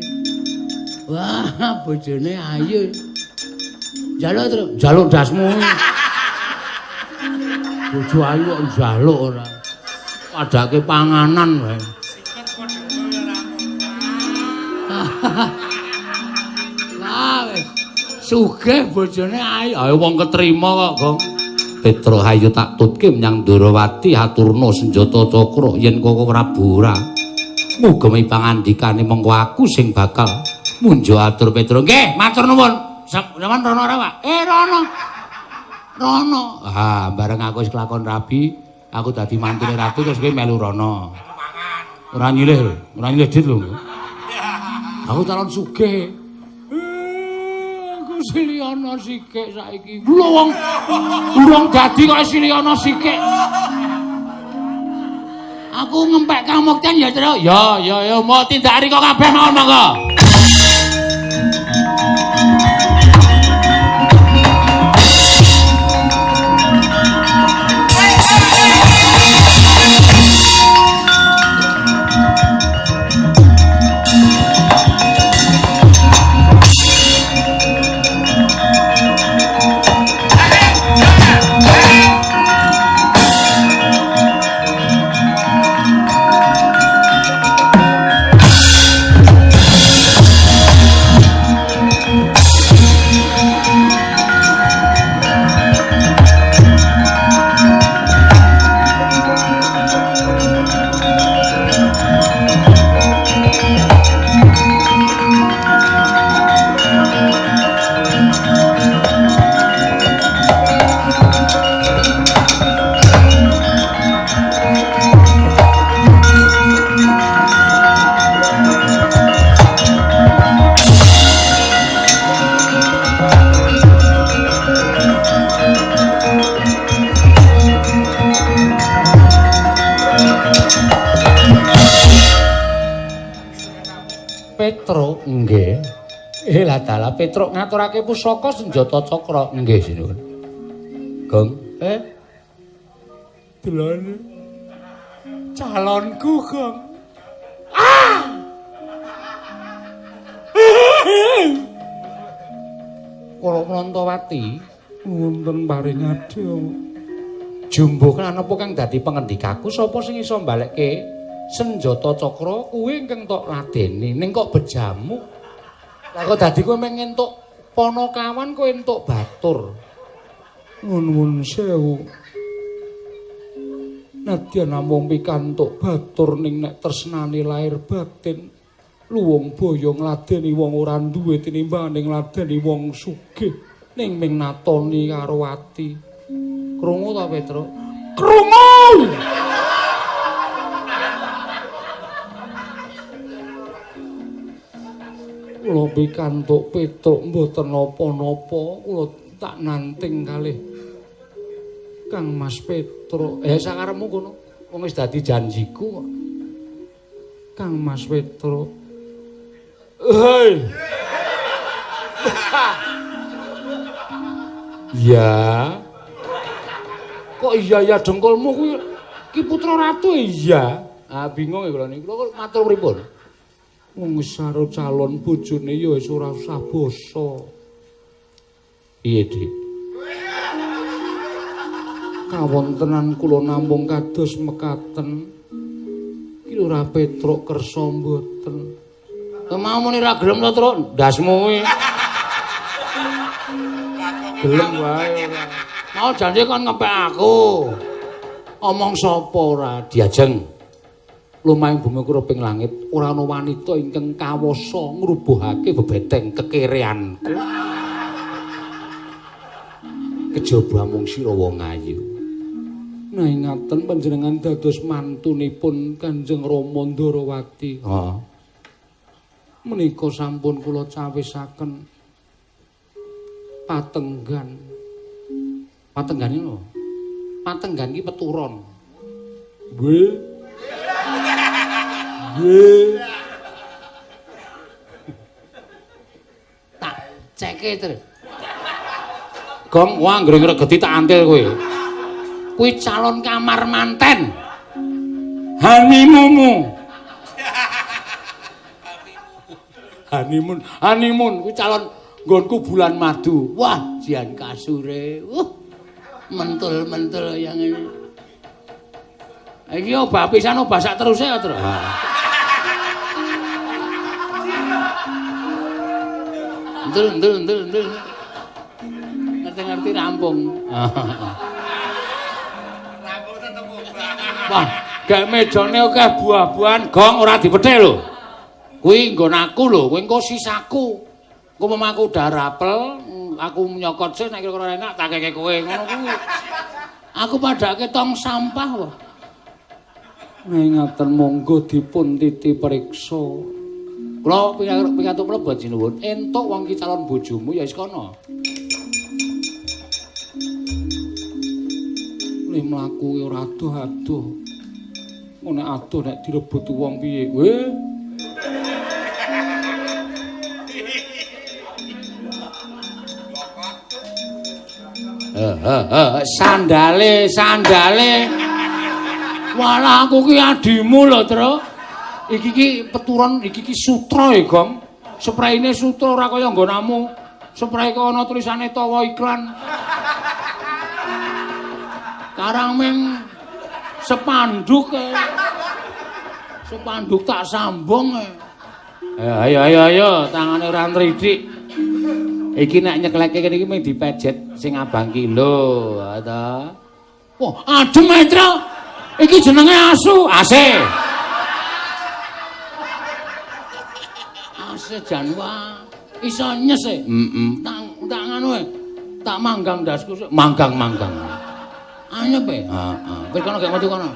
[SPEAKER 2] Wah, bojone ayu. Njaluk terus, njaluk ndasmu. Bojo ayu kok njaluk ora. Padake panganan wae. Lah wis sugih bojone ayu. Ayo wong ketrima kok, Gong. Petruk ayo tak tutke menyang Ndorowati aturna senjata cakra yen Koko Prabu ora mugemi pangandikane mengko aku sing bakal munjo atur Petruk. Nggih, matur nuwun. Sampeyan rono ora, Pak? Rono. Rono. Ah, bareng aku wis kelakon rabi, aku dadi mantune ratu terus kowe melu rono. Ora nyilih lho, ora nyilih dit lho. Aku calon sugih. Aku silihana sikik saiki. Lho wong urung dadi kok silihana sikik. Aku ngempek kamukten ya, Truk. Ya, ya, ya, mau tindak riko kabeh mawon monggo. Petruk nggih. Lah dalah Petruk ngaturake pusaka senjata cakra. Nggih, sinuwun. Gong, Delane calonku, Gong. Ah! Kala Mlantawati wonten paring adya. Jumbuh lan apa kang dadi pangendikaku sapa sing iso mbalekke senjata cakra kuwi ingkang tok ladeni ning kok bejamu. Lah kok dadi kowe mung entuk panakawan kowe entuk batur. Nuwun sewu. Nadyan namung pikantuk batur ning nek tresnane lair batin luwung boyo ngladeni wong ora duwe tinimbang ngladeni wong sugih ning ming natoni karo ati. Krungu ta, Petruk? Krungu! Kula pikantuk Petruk mboten napa-napa, kula tak nanting kalih Kang Mas Petruk. Sakarepmu kono, wong wis dadi janjiku kok. Kang Mas Petruk. Hei. Ya. Kok iya ya dengkulmu kuwi ki putra ratu iya. Ah bingung ya kula niku. Kula matur pripun? Wong wis karo calon bojone ya wis ora usah basa. Piye, Dik? Kawontenan kula namung kados mekaten. Ki ora Petruk kersa mboten. Mau muni ra gelem to, Truk? Ndasmu kuwi. Gelem wae ora. Mau janji kon ngepek aku. Omong sapa ora diajeng. Lumahing bumi kuruping langit ora ana wanita ingkang kawasa ngrubuhake bebeteng kekereanku. Kejaba mung sira wong ayu. Nah ingaten panjenengan dados mantunipun Kanjeng Rama Ndarawati. Ha. Menika sampun kula cawisaken patenggan. Patenggan iki lho. Patenggan iki peturon. B B.
[SPEAKER 1] Tak ceke terus. Gong, wah anggere ngregeti tak antil kowe. Kuwi calon kamar manten. Honeymoonmu. Honeymoon, honeymoon kuwi calon nggonku bulan madu. Wah, jian kasure. Mentul-mentul yang ini. Iki obah pisan obah sak teruse ya, Tru. Entul, entul, entul, entul. Ngerti-ngerti rampung.
[SPEAKER 3] Rampung tetep obah.
[SPEAKER 2] Wah, gak mejane akeh buah-buahan, gong ora dipethik lho.
[SPEAKER 1] Kuwi nggon aku lho, kuwi engko sisaku. Engko mamaku udah rapel, aku nyokot sik nek kira-kira enak tak keke kowe ngono kuwi. Aku padake tong sampah wae.
[SPEAKER 2] Nek ngaten monggo dipun titi priksa.
[SPEAKER 1] Kula pikantuk mlebet sinuwun, entuk wong ki calon bojomu ya wis kono.
[SPEAKER 2] Le mlaku ora adoh-adoh. Nek adoh nek direbut wong piye kowe?
[SPEAKER 1] Sandale, sandale. Walah aku ki adimu lho, Tru. Iki ki peturon, iki ki sutra ya, Gong. Spreine sutra ora kaya nggonamu. Sprei kok ana tulisane tawa iklan. Karang ming sepanduk. Sepanduk tak sambung. Ayo ayo ayo, tangane ora nridik. Iki nek nyekleke kene iki mung dipejet sing abang ki lho, ta. Wah, adem ae, Tru. Iki jenenge asu, AC. AC jan wae. Iso nyes e. Heeh. Tak ngono e. Tak manggang ndasku sik, manggang-manggang. Anyep e. Heeh. Wis kono gak metu kono.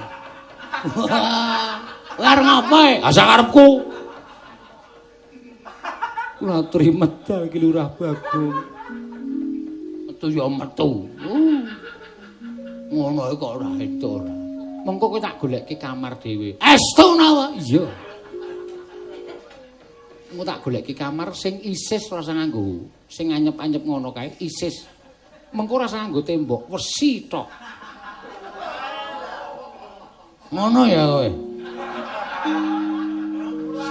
[SPEAKER 1] Wah, arep ngapa e? Ah sakarepku.
[SPEAKER 2] Kula aturi medal iki Lurah Bagong.
[SPEAKER 1] Metu ya metu. Ngono kok ora itu ora. Mengko kowe tak golekke kamar dhewe. Estu nawa? Iya. Mengko tak golekke kamar sing isis ora usah nganggo, sing anyep-anyep ngono kae isis. Mengko ora usah nganggo tembok, wesi tok. Ngono ya kowe.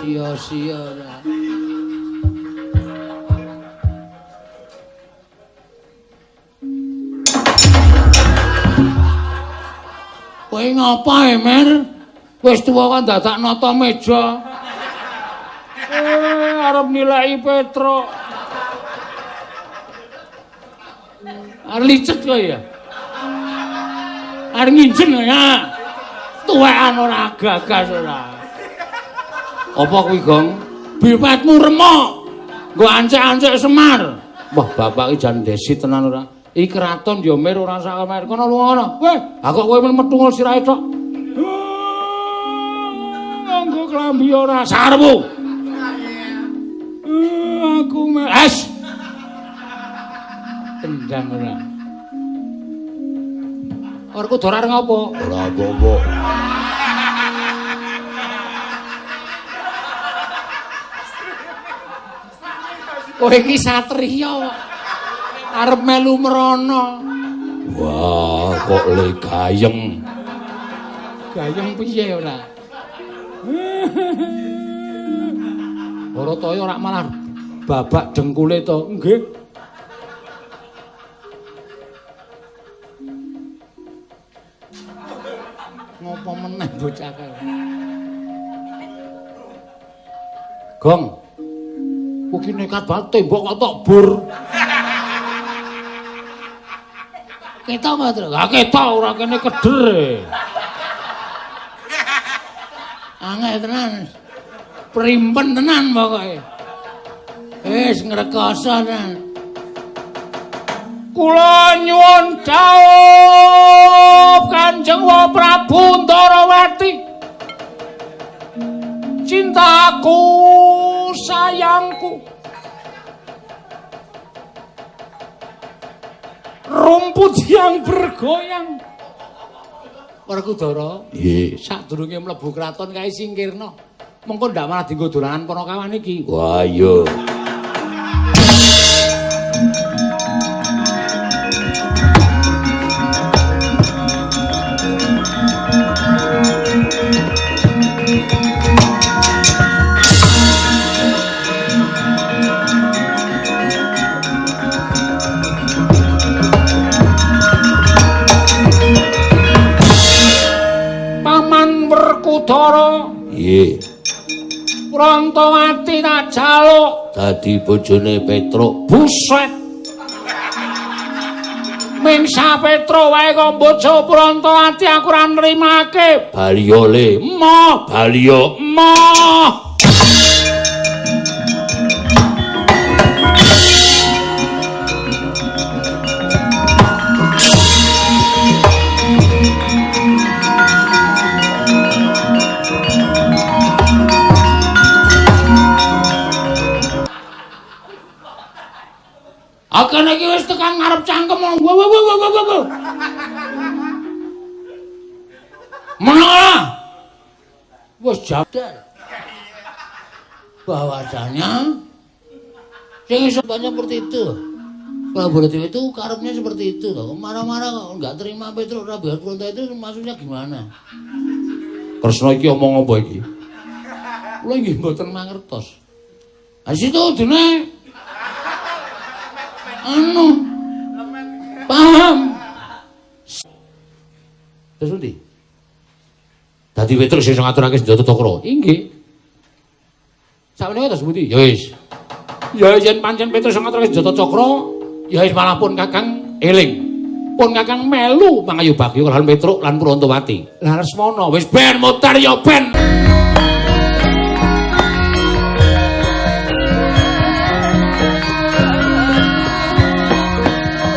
[SPEAKER 1] Sia-sia ora. Kowe ngapa, Mer? Wis tuwa kok dadak nata meja. Arep nilai Petruk. Arep licet kowe ya. Arep nginjen ya. Tuwekan ora gagas ora. Apa kuwi, Gong? Bipetmu remuk. Nggo ancek-ancek Semar. Wah, bapak iki jan desi tenan ora. Iki kraton ya Mir ora sak mer. Kono lunga kono. Weh, ha kok kowe metungul sirahe tok. Nganggo klambi ora sarepmu. Aku es. Tendang ora. Arep kudu ora ngopo?
[SPEAKER 2] Ora apa-apa.
[SPEAKER 1] Kowe iki satriya kok. Arep melu mrono.
[SPEAKER 2] Wah, kok le gayeng.
[SPEAKER 1] Gayeng piye ora? Barataya ora malah babak dengkule to. Nggih. Ngopo meneh bocah kae? Gong. Kuwi nekat banget tembok kok tok bur. Ketok apa, Tru? Ha ketok ora kene keder. Angel tenan. Primpen tenan pokoke. Wis ngrekoso tenan. Kula nyuwun dhawuh Kanjeng Prabu Ndarawati. Cintaku, sayangku. Rumput yang bergoyang.
[SPEAKER 2] Werkudara.
[SPEAKER 1] Nggih.
[SPEAKER 2] Sadurunge mlebu kraton kae singkirna. Mengko ndak malah dienggo dolanan panakawan iki.
[SPEAKER 1] Wah iya.
[SPEAKER 2] Paman Werkudara.
[SPEAKER 1] Nggih.
[SPEAKER 2] Prantawati tak jaluk
[SPEAKER 1] dadi bojone Petruk.
[SPEAKER 2] Buset. Mingsa Petruk wae kok bojo Prantawati aku ora nrimake.
[SPEAKER 1] Baliyo le.
[SPEAKER 2] Emoh,
[SPEAKER 1] baliyo.
[SPEAKER 2] Emoh. Akene iki wis tekan ngarep cangkem. Wo wo wo wo wo. Meneng. Wis jadar.
[SPEAKER 1] Bahwasanya sing iso seperti itu. Prabowo itu karepnya seperti itu loh. Marah-marah kok enggak terima Petruk Rabi Pronto itu maksudnya gimana?
[SPEAKER 2] Kresna iki omong apa iki? Kula nggih mboten mangertos.
[SPEAKER 1] Ha situ dene anu paham.
[SPEAKER 2] Terus endi? Dadi Petruk sing ngaturake senjata cakra. Inggih. Sakmenika terus pundi? Ya wis. Ya yen pancen Petruk sing ngaturake senjata cakra, ya wis malah pun Kakang eling. Pun Kakang melu mangayu bagya lan Petruk lan Prantawati. Lah Lesmana wis ben mutar ya ben.